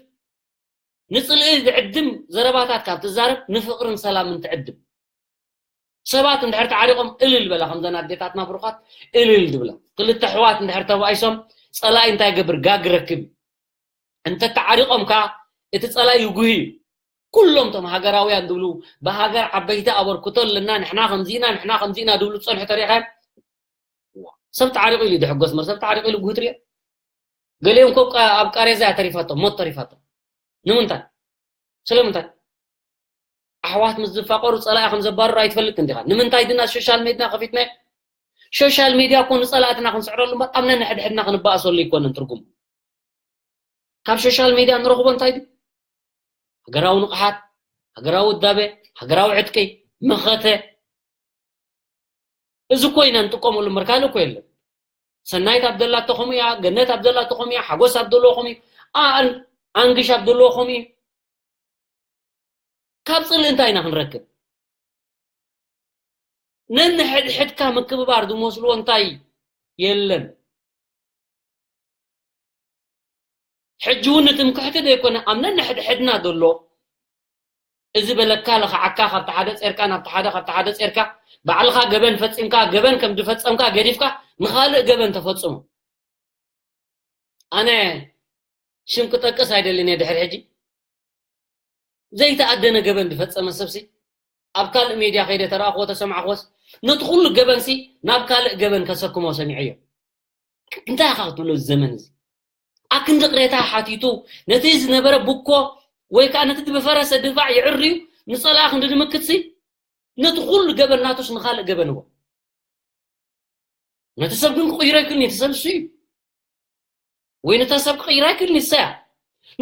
ንጽልኢ ዝዕድም ዘረባታት ካብ ትዛረብ፣ ንፍቕርን ሰላምን ትዕድም። ሰባት እንድሕር ተዓሪቖም እልል በላ፣ ከምዘን ኣዴታትና ብሩኻት እልል ዝብላ። ክልተ ኣሕዋት እንድሕር ተባኢሶም፣ ጸላኢ እንታይ ይገብር? ጋግ ረክብ እዩ። እንተ ተዓሪቖም ከኣ እቲ ጸላኢ ይጉሂ እዩ። ኩሎም እቶም ሃገራውያን ዝብሉ፣ ብሃገር ዓበይቲ ኣበርክቶ ኣለና፣ ንሕና ከምዚና፣ ንሕና ከምዚና ዝብሉ ዝጸንሑ ተሪኻዮም። ዋ፣ ሰብ ተዓሪቑ ኢሉ ድሕጎስ እምበር፣ ሰብ ተዓሪቑ ኢሉ ጉሂ ትሪኦ? ገሊኦም እኮ ቃ-፣ ኣብ ቃሬዛ እያ ተሪፋቶ፣ ሞት ተሪፋቶ። ንምንታይ? ስለምንታይ? ኣሕዋት ምስ ዝፋቐሩ ጸላኢ ከም ዘባርሩ ኣይትፈልጥን ዲኻ? ንምንታይ ድና ሶሻል ሜድያ ከፊትና? ሶሻል ሜድያ እኮ ንጸላእትና ክንስዕረሉ እምበር ኣብ ነንሕድሕድና ክንበኣሰሉ ኣይኮነን ትርጉሙ። ካብ ሶሻል ሜድያ ንረኽቦ እንታይ ድዩ? ሃገራዊ ንቕሓት፣ ሃገራዊ ውዳበ፣ ሃገራዊ ዕጥቂ፣ መኸተ። እዚ እኮ ኢና ንጥቀመሉ እምበር ካልእ እኮ የለን። ሰናይት ኣብ ዘላቶ ከምኡ እያ፣ ገነት ኣብ ዘላቶ ከምኡ እያ፣ ሓጎስ ኣብ ዘለዎ ከምኡ እዩ፣ ኣ-፣ ኣን-፣ ኣንግሽ ኣብ ዘለዎ ከምኡ እዩ። ካብ ጽልኢ እንታይ ኢና ክንረክብ? ነንሕድሕድካ ምክብባር ዝመስልዎ እንታይ የለን። ሕጂ እውን ትምክሕቲ ዘይኮነ ኣብ ነንሕድሕድና ዘሎ፣ እዚ በለካ ለኽዓካ፣ ካብቲ ሓደ ጼርካ ናብቲ ሓደ፣ ካብቲ ሓደ ጼርካ፣ ባዕልኻ ገበን ፈጺምካ፣ ገበን ከም ዝፈጸምካ ገዲፍካ ንኻልእ ገበን ተፈጽሞ። ኣነ ሽም ክጠቅስ ኣይደልን እየ። ድሕሪ ሕጂ ዘይተኣደነ ገበን ዝፈጸመ ሰብሲ ኣብ ካልእ ሜድያ ከይደ ተረኣኽዎ ተሰማዕኽዎስ፣ ነቲ ኩሉ ገበንሲ ናብ ካልእ ገበን ከሰክሞ ሰሚዐዮ። እንታይ ኢኻ ክትብሎ እዚ ዘመን እዚ? ኣክንዲ ቅሬታ ሓቲቱ፣ ነቲ ዝነበረ ቡኮ ወይ ከኣ ነቲ ብፈረሰ ድፋዕ የዕርዩ፣ ንጸላኢ ክንዲ ድምክትሲ፣ ነቲ ኩሉ ገበን ናቱስ ንኻልእ ገበንዎ። ነቲ ሰብ ግን ክቕይሮ ኣይክእልን እዩ፣ እቲ ሰብ እሱ እዩ። ወይ ነታ ሰብ ክቕይራ ኣይክእልን እዩ፣ እሳ እያ።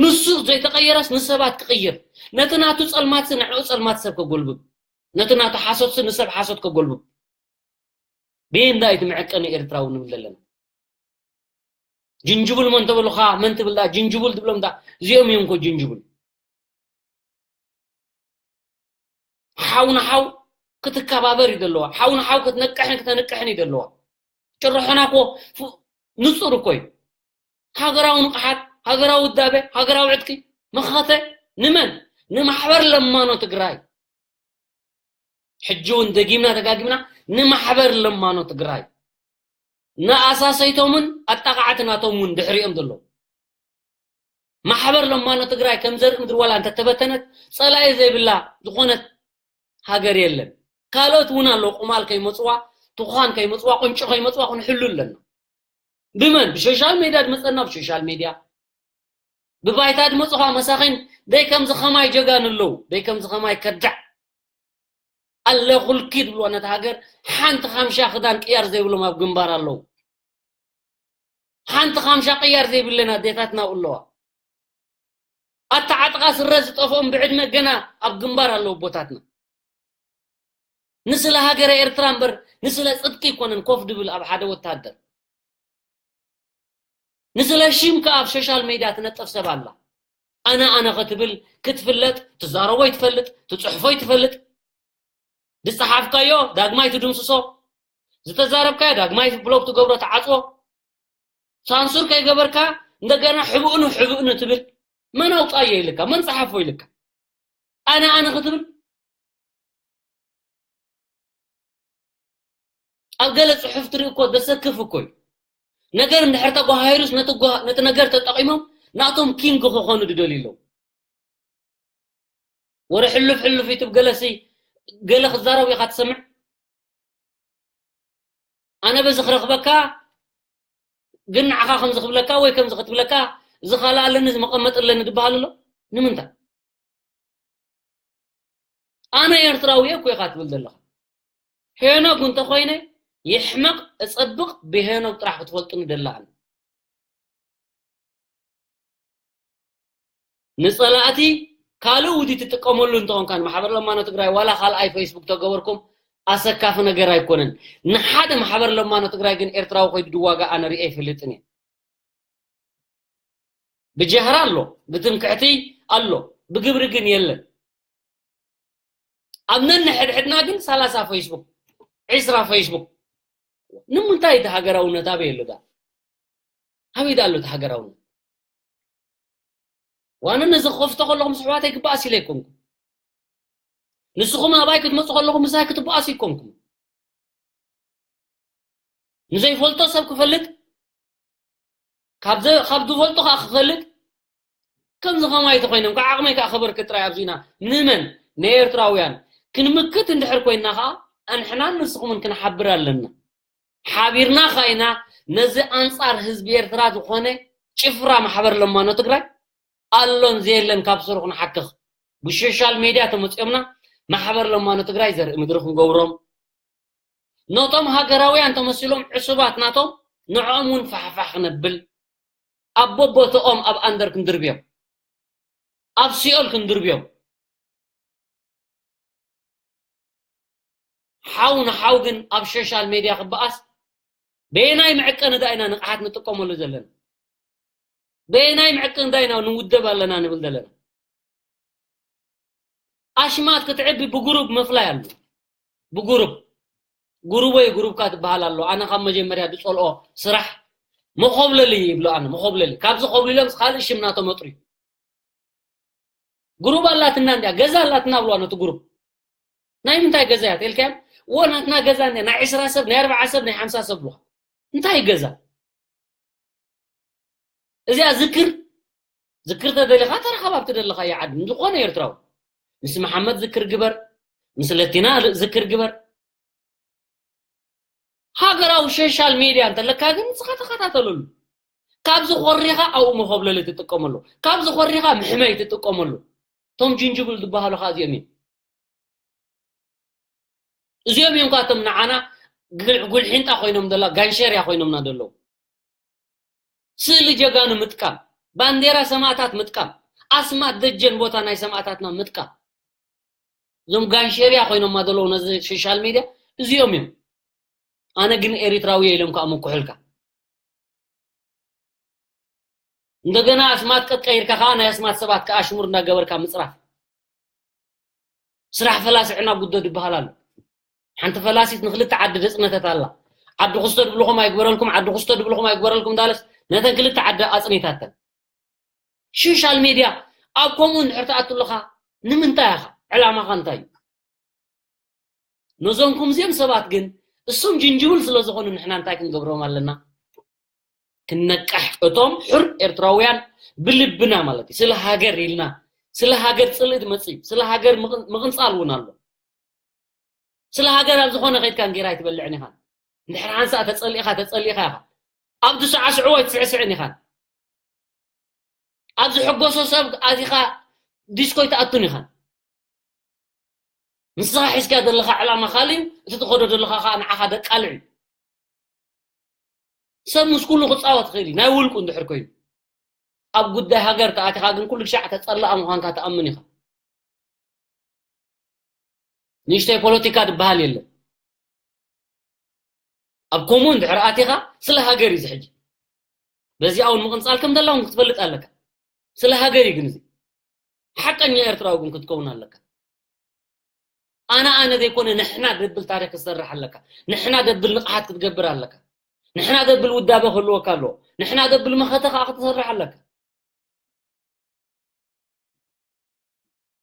ንሱ ዘይተቐየረስ ንሰባት ክቕይር። ነቲ ናቱ ጸልማትሲ ንዕኡ ጸልማት ሰብ ከጎልብብ። ነቲ ናቱ ሓሶትሲ ንሰብ ሓሶት ከጎልብብ። ብየንዳ እዩ እቲ መዐቀኒ ኤርትራዊ ንብል ዘለና። ጅንጅብል መን ተበሉኻ፣ መን ትብል ደኣ? ጅንጅብል ትብሎም ደኣ? እዚኦም እዮም እኮ ጅንጅብል። ሓው ንሓው ክትከባበር እዩ ዘለዋ። ሓው ንሓው ክትነቅሕን ክተንቅሕን እዩ ዘለዋ። ጭርሖና እኮ ፍ-፣ ንጹር እኮ እዩ። ሃገራዊ ንቕሓት፣ ሃገራዊ ውዳበ፣ ሃገራዊ ዕጥቂ፣ መኸተ ንመን? ንማሕበር ለማኖ ትግራይ። ሕጂ እውን ደጊምና ደጋጊምና ንማሕበር ለማኖ ትግራይ። ንኣሳሰይቶምን ኣጣቓዕቲ ናቶም እውን ድሕሪኦም ዘለዉ። ማሕበር ለማኖ ትግራይ ከም ዘርኢ ምድሪ ዋላ እንተተበተነት፣ ጸላኢ ዘይብላ ዝኾነት ሃገር የለን። ካልኦት እውን ኣለዉ፣ ቁማል ከይመጽዋ፣ ትዃን ከይመጽዋ፣ ቁንጪ ከይመጽዋ ክንሕሉ ኣለና። ብመን? ብሶሻል ሜድያ ድመጸና፣ ብሶሻል ሜድያ። ብባይታ ድመጹ ኸኣ መሳኺን፣ ደይ ከምዚ ኸማይ ጀጋኑ ኣለዉ፣ ደይ ከምዚ ኸማይ ከዳዕ ኣለኹልኪ ድብልዋ ነታ ሃገር። ሓንቲ ኻምሻ ክዳን ቅያር ዘይብሎም ኣብ ግንባር ኣለዉ። ሓንቲ ኻምሻ ቅያር ዘይብለን ኣዴታትና ኣብኡ ኣለዋ። ኣተዓጥቓ ስረ ዝጠፍኦም ብዕድመ ገና ኣብ ግንባር ኣለዉ ኣቦታትና። ንስለ ሃገረ ኤርትራ እምበር ንስለ ጽድቂ ኣይኮነን ኮፍ ድብል ኣብ ሓደ ወታደር። ንስለ ሽም ከኣ ኣብ ሶሻል ሜድያ ትነጥፍ ሰብ ኣላ። ኣነ ኣነ ክትብል፣ ክትፍለጥ፣ ትዛረቦ ይትፈልጥ፣ ትጽሕፎ ይትፈልጥ። ዝጸሓፍካዮ ዳግማይ ትድምስሶ፣ ዝተዛረብካዮ ዳግማይ ብሎክ ትገብሮ፣ ትዓጽዎ። ሳንሱር ከይገበርካ እንደገና ሕብእኑ ሕብእኑ ትብል። መን ኣውጻዮ ኢልካ፣ መን ጸሓፎ ኢልካ? ኣነ ኣነ ክትብል። ኣብ ገለ ጽሑፍ ትርኢ እኮ ዘሰክፍ እኮ እዩ። ነገር እንድሕር ተጓሃሂሩስ ነቲ ጓ-፣ ነቲ ነገር ተጠቒሞም ናቶም ኪንግ ክኾኑ ዝደልዩ ኣለዉ። ወረ ሕሉፍ ሕሉፍ ይትብ ገለሲ ገለ ክዛረብ ኢኻ ትሰምዕ። ኣነ በዚ ክረኽበካ ግን ንዓኻ ከምዚ ክብለካ ወይ ከምዚ ክትብለካ እዚ ካልእ ኣለኒ እዚ መቐመጢ ኣለኒ ዝበሃል ኣሎ። ንምንታይ? ኣነ ኤርትራዊ እኮ ኢኻ ትብል ዘለኻ። ሄኖግ እንተኾይነ ይሕመቕ እጸብቕ ብሄኖግ ጥራሕ ክትፈልጡኒ ደላኒ። ንጸላእቲ ካልእ ውዲ ትጥቀመሉ እንተኾንካ ንማሕበር ለማኖ ትግራይ ዋላ ካልኣይ ፌስቡክ ተገበርኩም ኣሰካፊ ነገር ኣይኮነን። ንሓደ ማሕበር ለማኖ ትግራይ ግን ኤርትራዊ ኮይዱ ድዋጋ ኣነ ሪኤ ኣይፈልጥን እየ። ብጀህራ ኣሎ፣ ብትምክሕቲ ኣሎ፣ ብግብሪ ግን የለን። ኣብ ነንሕድሕድና ግን ሰላሳ ፌስቡክ፣ ዕስራ ፌስቡክ። ንምንታይ እቲ ሃገራውነት ኣበይ ኣሎ ዳ? ኣበይ ዳ ኣሎ እቲ ሃገራውነት? ዋነ ነዚ ክኸፍቶ ከለኹም ኣሕዋተይ ክበኣስ ኢለ ኣይኮንኩ። ንስኹም ኣባይ ክትመጹ ከለኹም ምሳይ ክትበኣሱ ኣይኮንኩም። ንዘይፈልጦ ሰብ ክፈልጥ፣ ካብ ዘ-፣ ካብ ዝፈልጦ ከኣ ክፈልጥ፣ ከምዚ ከማይ ተኾይኖም፣ ካብ ዓቕመይ ከኣ ከበርክት ጥራይ ኣብዚና። ንመን? ንኤርትራውያን። ክንምክት እንድሕር ኮይንና ከኣ፣ ኣንሕናን ንስኹምን ክንሓብር ኣለና። ሓቢርና ከኣ ኢና ነዚ ኣንጻር ህዝቢ ኤርትራ ዝኾነ ጭፍራ ማሕበር ለማኖ ትግራይ ኣሎን ዘየለን ካብ ስሩ ክንሓክኽ። ብሶሻል ሜድያ ተመጺኦምና ማሕበር ለማኖ ትግራይ ዘርኢ ምድሪ ክንገብሮም፣ ነቶም ሃገራውያን ተመሲሎም ዕሱባት ናቶም ንዕኦም እውን ፋሕፋሕ ክነብል፣ ኣብ ቦቦትኦም ኣብ ኣንደር ክንድርብዮም፣ ኣብ ሲኦል ክንድርብዮም። ሓው ንሓው ግን ኣብ ሶሻል ሜድያ ክበኣስ በየናይ መዕቀኒ ዳ ኢና ንቕሓት ንጥቀመሉ ዘለና? በየናይ መዕቀኒ ዳ ኢና ንውደብ ኣለና ንብል ዘለና? ኣሽማት ክትዕቢ ብጉሩብ ምፍላይ ኣሎ። ብጉሩብ። ጉሩበይ ጉሩብካ ትበሃል ኣሎ። ኣነ ካብ መጀመርያ ዝጸልኦ ስራሕ መኾብለሊ ይብሎ። ኣነ መኾብለሊ። ካብዚ ኮብሊሎም ካልእ ሽም ናቶም ኣጥርዩ። ጉሩብ ኣላትና እንድያ፣ ገዛ ኣላትና ብልዋ ነቲ ጉሩብ። ናይ ምንታይ ገዛ እያ ተልካዮም? እዎ ናትና ገዛ እንድያ፣ ናይ ዕስራ ሰብ፣ ናይ ኣርብዓ ሰብ፣ ናይ ሓምሳ ሰብ ብልዋ። እንታይ ገዛ? እዚኣ ዝክር፣ ዝክር ተደሊኻ ተረኸብ ኣብቲ ደለኻዮ ዓዲ። ንዝኾነ ኤርትራዊ። ምስ መሓመድ ዝክር ግበር፣ ምስ ለቲና ዝክር ግበር። ሃገራዊ ሶሻል ሜድያ እንተለካ ግን ንስኻ ተኸታተለሉ። ካብዚ ኮሪኻ ኣብኡ መኾብለሊ ትጥቀመሉ። ካብዚ ኮሪኻ ምሕመይ ትጥቀመሉ። እቶም ጅንጅብል ዝበሃሉ ኸኣ እዚኦም እዮም። እዚኦም እዮም ኳ እቶም ንዓና ግል-፣ ጉልሒንጣ ኮይኖም ደላ፣ ጋንሸርያ ኮይኖምና ደለዉ። ስእሊ ጀጋኑ ምጥቃም፣ ባንዴራ ሰማእታት ምጥቃም፣ ኣስማት ደጀን ቦታ ናይ ሰማእታትና ምጥቃም። እዞም ጋንሸርያ ኮይኖማ ዘለዉ ነዚ ሶሻል ሜድያ እዚኦም እዮም። ኣነ ግን ኤሪትራዊ እየ ኢሎም ከዓ ምኩሑልካ። እንደገና ኣስማት ቀቀይርካ ከዓ ናይ ኣስማት ሰባት ከዓ ኣሽሙር እንዳገበርካ ምፅራፍ። ስራሕ ፈላሲ ዕና ጉዶ ዝበሃል ኣሎ። ሓንቲ ፈላሲት ንክልተ ዓዲ ዘፅነተት ኣላ። ዓዲ ክስቶ ድብልኹም ኣይግበረልኩም፣ ዓዲ ክስቶ ድብልኹም ኣይግበረልኩም እንዳለስ ነተን ክልተ ዓዲ ኣፅኒታተን። ሶሻል ሜድያ ኣብ ከምኡ እንድሕር ትኣቱ ኣለኻ ንምንታይ ኢኻ? ዕላማኻ እንታይ እዩ? ነዞም ከምዚኦም ሰባት ግን እሶም ጅንጅብል ስለ ዝኾኑ ንሕና እንታይ ክንገብሮም ኣለና? ክነቃሕ። እቶም ሑር ኤርትራውያን ብልብና ማለት እዩ። ስለ ሃገር ኢልና፣ ስለ ሃገር ጽልኢ ትመጽእ እዩ። ስለ ሃገር ምቕን-፣ ምቕንጻል እውን ኣሎ። ስለ ሃገር ኣብ ዝኾነ ከይድካ እንጌራ ኣይትበልዕን ኢኻ። እንድሕር ሓንሳእ ተጸሊእኻ፣ ተጸሊእኻ ኢኻ። ኣብ ዝሰዓስዕዎ ኣይትስዕስዕን ኢኻ። ኣብ ዝሕጎሶ ሰብ ኣቲኻ ዲስኮ ኣይትኣቱን ኢኻ። ንስኻ ሒዝካዮ ዘለኻ ዕላማ ካልእ እዩ፣ እቲ ትኸዶ ዘለኻ ኸኣ ንዓኻ ደቃልዕ እዩ። ሰብ ምስ ኩሉ ክጻወት ይኽእል እዩ፣ ናይ ውልቁ እንድሕር ኮይኑ። ኣብ ጉዳይ ሃገር ተኣቲኻ ግን ኩሉ ግሻዕ ተጸላኣ ምዃንካ ትኣምን ኢኻ። ንእሽተይ ፖለቲካ ዝበሃል የለን። ኣብ ከምኡ እንድሕር ኣቲኻ ስለ ሃገር እዩ እዚ ሕጂ። በዚኣ እውን ምቕንጻል ከም ደላ እውን ክትፈልጥ ኣለካ። ስለ ሃገር እዩ ግን እዚ። ሓቀኛ ኤርትራዊ ግን ክትከውን ኣለካ። ኣነ ኣነ ዘይኮነ ንሕና ደብል ታሪኽ ክትሰርሕ ኣለካ። ንሕና ደብል ንቕሓት ክትገብር ኣለካ። ንሕና ደብል ውዳበ ክህልወካ ኣለዎ። ንሕና ደብል መኸተ ከኣ ክትሰርሕ ኣለካ።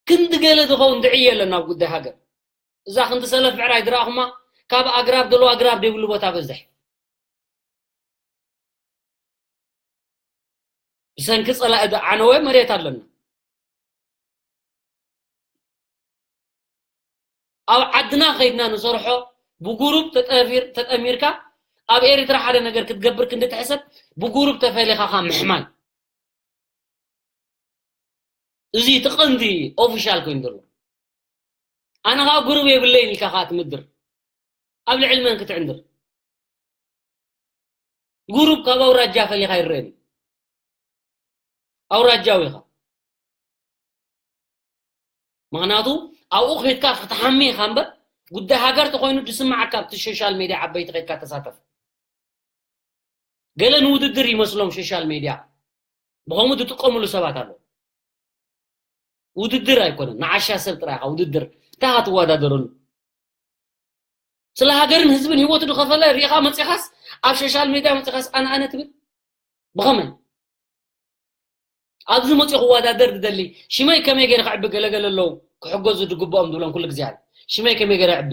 ክንዲ ገለ ዝኸውን ድዕየ ኣለና ኣብ ጉዳይ ሃገር። እዛ ክንዲ ሰለፍ ብዕራይ ዝረኣኹማ ካብ ኣግራብ ደሎ ኣግራብ ዘይብሉ ቦታ በዝሕ። ብሰንኪ ጸላኢ ዝዓነወ መሬት ኣለና። ኣብ ዓድና ከይድና ንሰርሖ ብጉሩብ ተጠፊር-፣ ተጠሚርካ ኣብ ኤርትራ ሓደ ነገር ክትገብር ክንዲ ትሕሰብ ብጉሩብ ተፈሊኻኻ ምሕማይ። እዚ እቲ ቀንዲ ኦፊሻል ኮይኑ ዘሎ። ኣነ ኸዓ ጉሩብ የብለይን ኢልካ ኸዓ ትምድር። ኣብ ልዕሊ መን ክትዕንድር? ጉሩብ ካብ ኣውራጃ ፈሊኻ ይረአን። ኣውራጃዊ ኢኻ። ምኽንያቱ ኣብኡ ኸይድካ ክትሓሚ ኢኻ እምበር፣ ጉዳይ ሃገር ተኾይኑ ዝስምዓካ ኣብቲ ሶሻል ሜድያ ዓበይቲ ኸይድካ ተሳተፍ። ገለ ንውድድር ይመስሎም ሶሻል ሜድያ። ብኸምኡ ዝጥቀምሉ ሰባት ኣለዉ። ውድድር ኣይኮነን፣ ንዓሻ ሰብ ጥራይ ኢኻ ውድድር። እንታይ ኢኻ ትወዳደረሉ? ስለ ሃገርን ህዝብን ህይወቱ ዝኸፈለ ሪኢኻ መጺኻስ ኣብ ሶሻል ሜድያ መጺኻስ ኣነ ኣነ ትብል? ብኸመይ? ኣብዚ መጺኡ ክወዳደር ዝደሊ ሽመይ ከመይ ገይረ ክዕቢ ገለገለ ኣለዉ ክሕገዙ ዝግብኦም ዝብሎም ኩሉ ግዜ ኣለ። ሽመይ ከመይ ገይረ ዕቢ?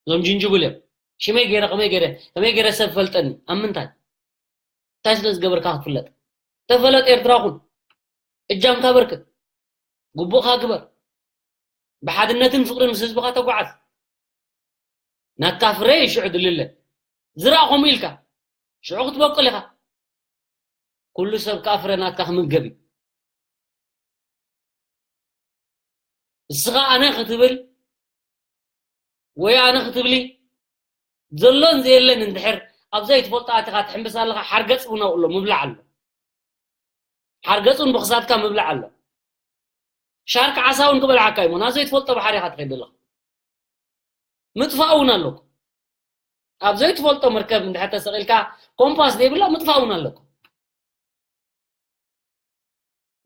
እዞም ጅንጅብል እዮም። ሽመይ ገይረ ከመይ ገይረ ከመይ ገይረ ሰብ ፈልጠኒ? ኣብ ምንታይ? እንታይ ስለ ዝገበርካ ክትፍለጥ? ተፈለጥ ኤርትራ ኩን። እጃምካ በርክት። ግቡእካ ግበር። ብሓድነትን ፍቕርን ምስ ህዝብኻ ተጓዓዝ። ናትካ ፍረ እዩ ሽዑ ድልለ። ዝራእ ከምኡ ኢልካ ሽዑ ክትበቁል ኢኻ። ኩሉ ሰብ ከኣ ፍረ ናትካ ክምገብ እዩ። እስኻ ኣነ ክትብል ወይ ኣነ ክትብሊ ዘሎን ዘየለን እንድሕር ኣብ ዘይትፈልጦ ኣቲኻ ትሕምብስ ኣለኻ፣ ሓርገጽ እውን ኣብኡ ኣሎ፣ ምብላዕ ኣሎ። ሓርገጽ እውን ብኽሳድካ ምብላዕ ኣሎ። ሻርክ ዓሳ እውን ክበልዓካ እዩ፣ ናብ ዘይትፈልጦ ባሕሪ ኢኻ ትኸይድ ዘለኻ። ምጥፋእ እውን ኣለኩ። ኣብ ዘይትፈልጦ መርከብ እንድሕር ተሰቒልካ ኮምፓስ ዘይብላ ምጥፋእ እውን ኣለኩ።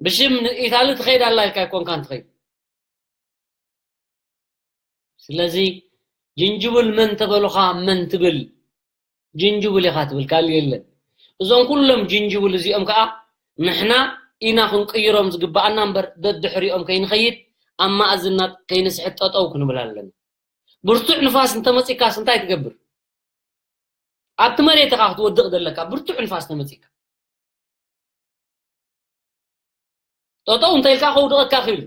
ብሽም ኢታሊ ትኸይድ ኣላ ኢልካ ኣይኮንካን ትኸይድ። ስለዚ ጅንጅብል መን ተበሉኻ መን ትብል? ጅንጅብል ኢኻ ትብል፣ ካልእ የለን። እዞም ኩሎም ጅንጅብል እዚኦም ከኣ ንሕና ኢና ክንቅይሮም ዝግብኣና እምበር፣ ደድሕሪኦም ከይንኸይድ፣ ኣብ ማእዝና ከይንስሕት ጠጠው ክንብል ኣለና። ብርቱዕ ንፋስ እንተመጺካስ እንታይ ትገብር? ኣብቲ መሬት ኢኻ ክትወድቕ ዘለካ፣ ብርቱዕ ንፋስ ተመጺካ። ጠጠው እንተኢልካ ከውድቐካ ክእል።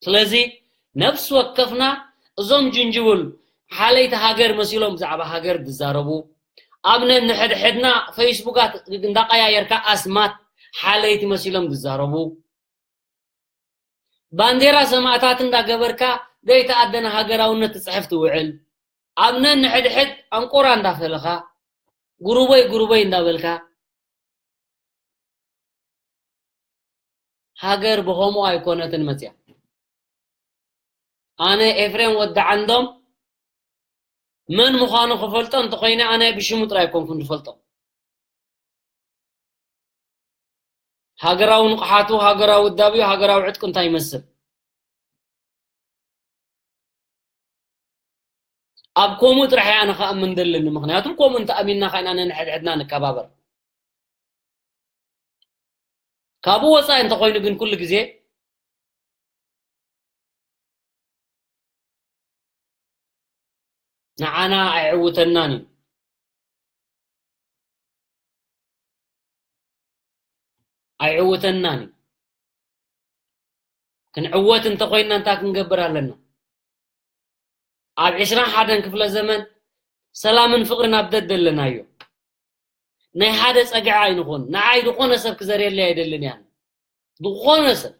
ስለዚ ነፍሲ ወከፍና እዞም ጅንጅብል ሓለይቲ ሃገር መሲሎም ብዛዕባ ሃገር ዝዛረቡ፣ ኣብ ነንሕድሕድና ፌስቡካት እንዳቀያየርካ ኣስማት ሓለይቲ መሲሎም ዝዛረቡ፣ ባንዴራ ሰማእታት እንዳገበርካ ዘይተኣደነ ሃገራውነት ትጽሕፍ ትውዕል፣ ኣብ ነንሕድሕድ ኣንቆራ እንዳፈለኻ፣ ጉሩበይ ጉሩበይ እንዳበልካ፣ ሃገር ብኸምኡ ኣይኮነትን መጽያ። ኣነ ኤፍሬም ወዲ ዓንዶም መን ምዃኑ ክፈልጦ እንተኾይነ ኣነ ብሽሙ ጥራይ ኣይኮንኩን ዝፈልጦ። ሃገራዊ ንቕሓቱ፣ ሃገራዊ ውዳቤኡ፣ ሃገራዊ ዕጥቁ እንታይ ይመስል? ኣብ ከምኡ ጥራሕ እየ ኣነ ክኣምን ዘለኒ። ምኽንያቱ ከምኡ እንተኣሚንና ኸዓ ኢና ነንሕድሕድና ንከባበር። ካብኡ ወጻኢ እንተኾይኑ ግን ኩሉ ግዜ ንዓና ኣይዕውተናን እዩ። ኣይዕውተናን እዩ። ክንዕወት እንተኾይንና እንታይ ክንገብር ኣለና? ኣብ ዕስራን ሓደን ክፍለ ዘመን ሰላምን ፍቕርን ኣብ ደደለናዮ። ናይ ሓደ ጸግዒ ኣይንኾን። ንዓይ ዝኾነ ሰብ ክዘርየለይ ኣይደልን እየ። ዝኾነ ሰብ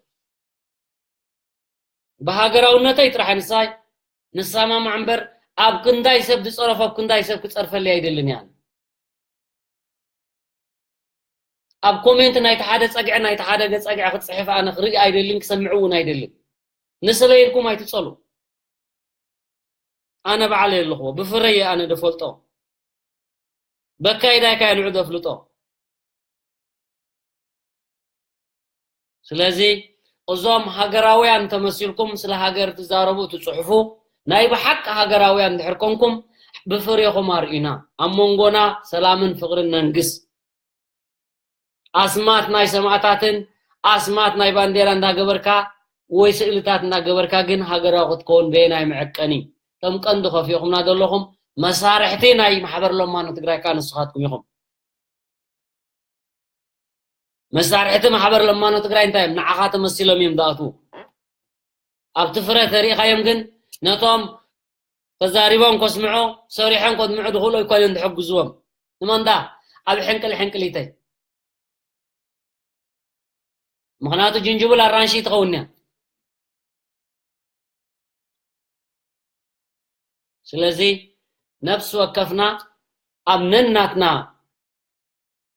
ብሃገራውነተይ ጥራሕ ንሳይ ንሰማማዕ እምበር ኣብ ክንዳይ ሰብ ዝጸረፎ ኣብ ክንዳይ ሰብ ክጸርፈለይ ኣይደልን እየ። ኣብ ኮሜንት ናይቲ ሓደ ጸግዒ ናይቲ ሓደ ጸግዒ ክጽሕፍ ኣነ ክርኢ ኣይደልን ክሰምዕ እውን ኣይደልን። ንስለ ኢልኩም ኣይትጸሉ። ኣነ ባዕለይ ኣለኽዎ ብፍረየ ኣነ ደፈልጦ በካይዳይ ካያ ንዑ ደፍልጦ። ስለዚ እዞም ሃገራውያን ተመሲልኩም ስለ ሃገር ትዛረቡ ትጽሕፉ ናይ ብሓቂ ሃገራውያን ድሕር ኮንኩም ብፍሬኹም ኣርእዩና። ኣብ መንጎና ሰላምን ፍቕርን ነንግስ። ኣስማት ናይ ሰማእታትን ኣስማት ናይ ባንዴራ እንዳገበርካ ወይ ስእልታት እናገበርካ ግን ሃገራዊ ክትከውን በየናይ መዐቀኒ? እቶም ቀንዲ ከፊእኹምና ዘለኹም መሳርሕቲ ናይ ማሕበር ለማኖ ትግራይ ከኣ ንስኻትኩም ኢኹም። መሳርሕቲ ማሕበር ለማኖ ትግራይ እንታይ እዮም? ንዓኻ ተመሲሎም እዮም ዝኣትዉ። ኣብቲ ፍረ ተሪእኻዮም ግን ነቶም ተዛሪቦም ከስምዑ፣ ሰሪሖም ከድምዑ ዝኽእሉ ኣይኮነን ዝሕግዝዎም። ንመንዳ ኣብ ሕንቅል ሕንቅሊተይ። ምኽንያቱ ጅንጅብል ኣራንሺ ትኸውን እያ። ስለዚ ነፍሲ ወከፍና ኣብ ነናትና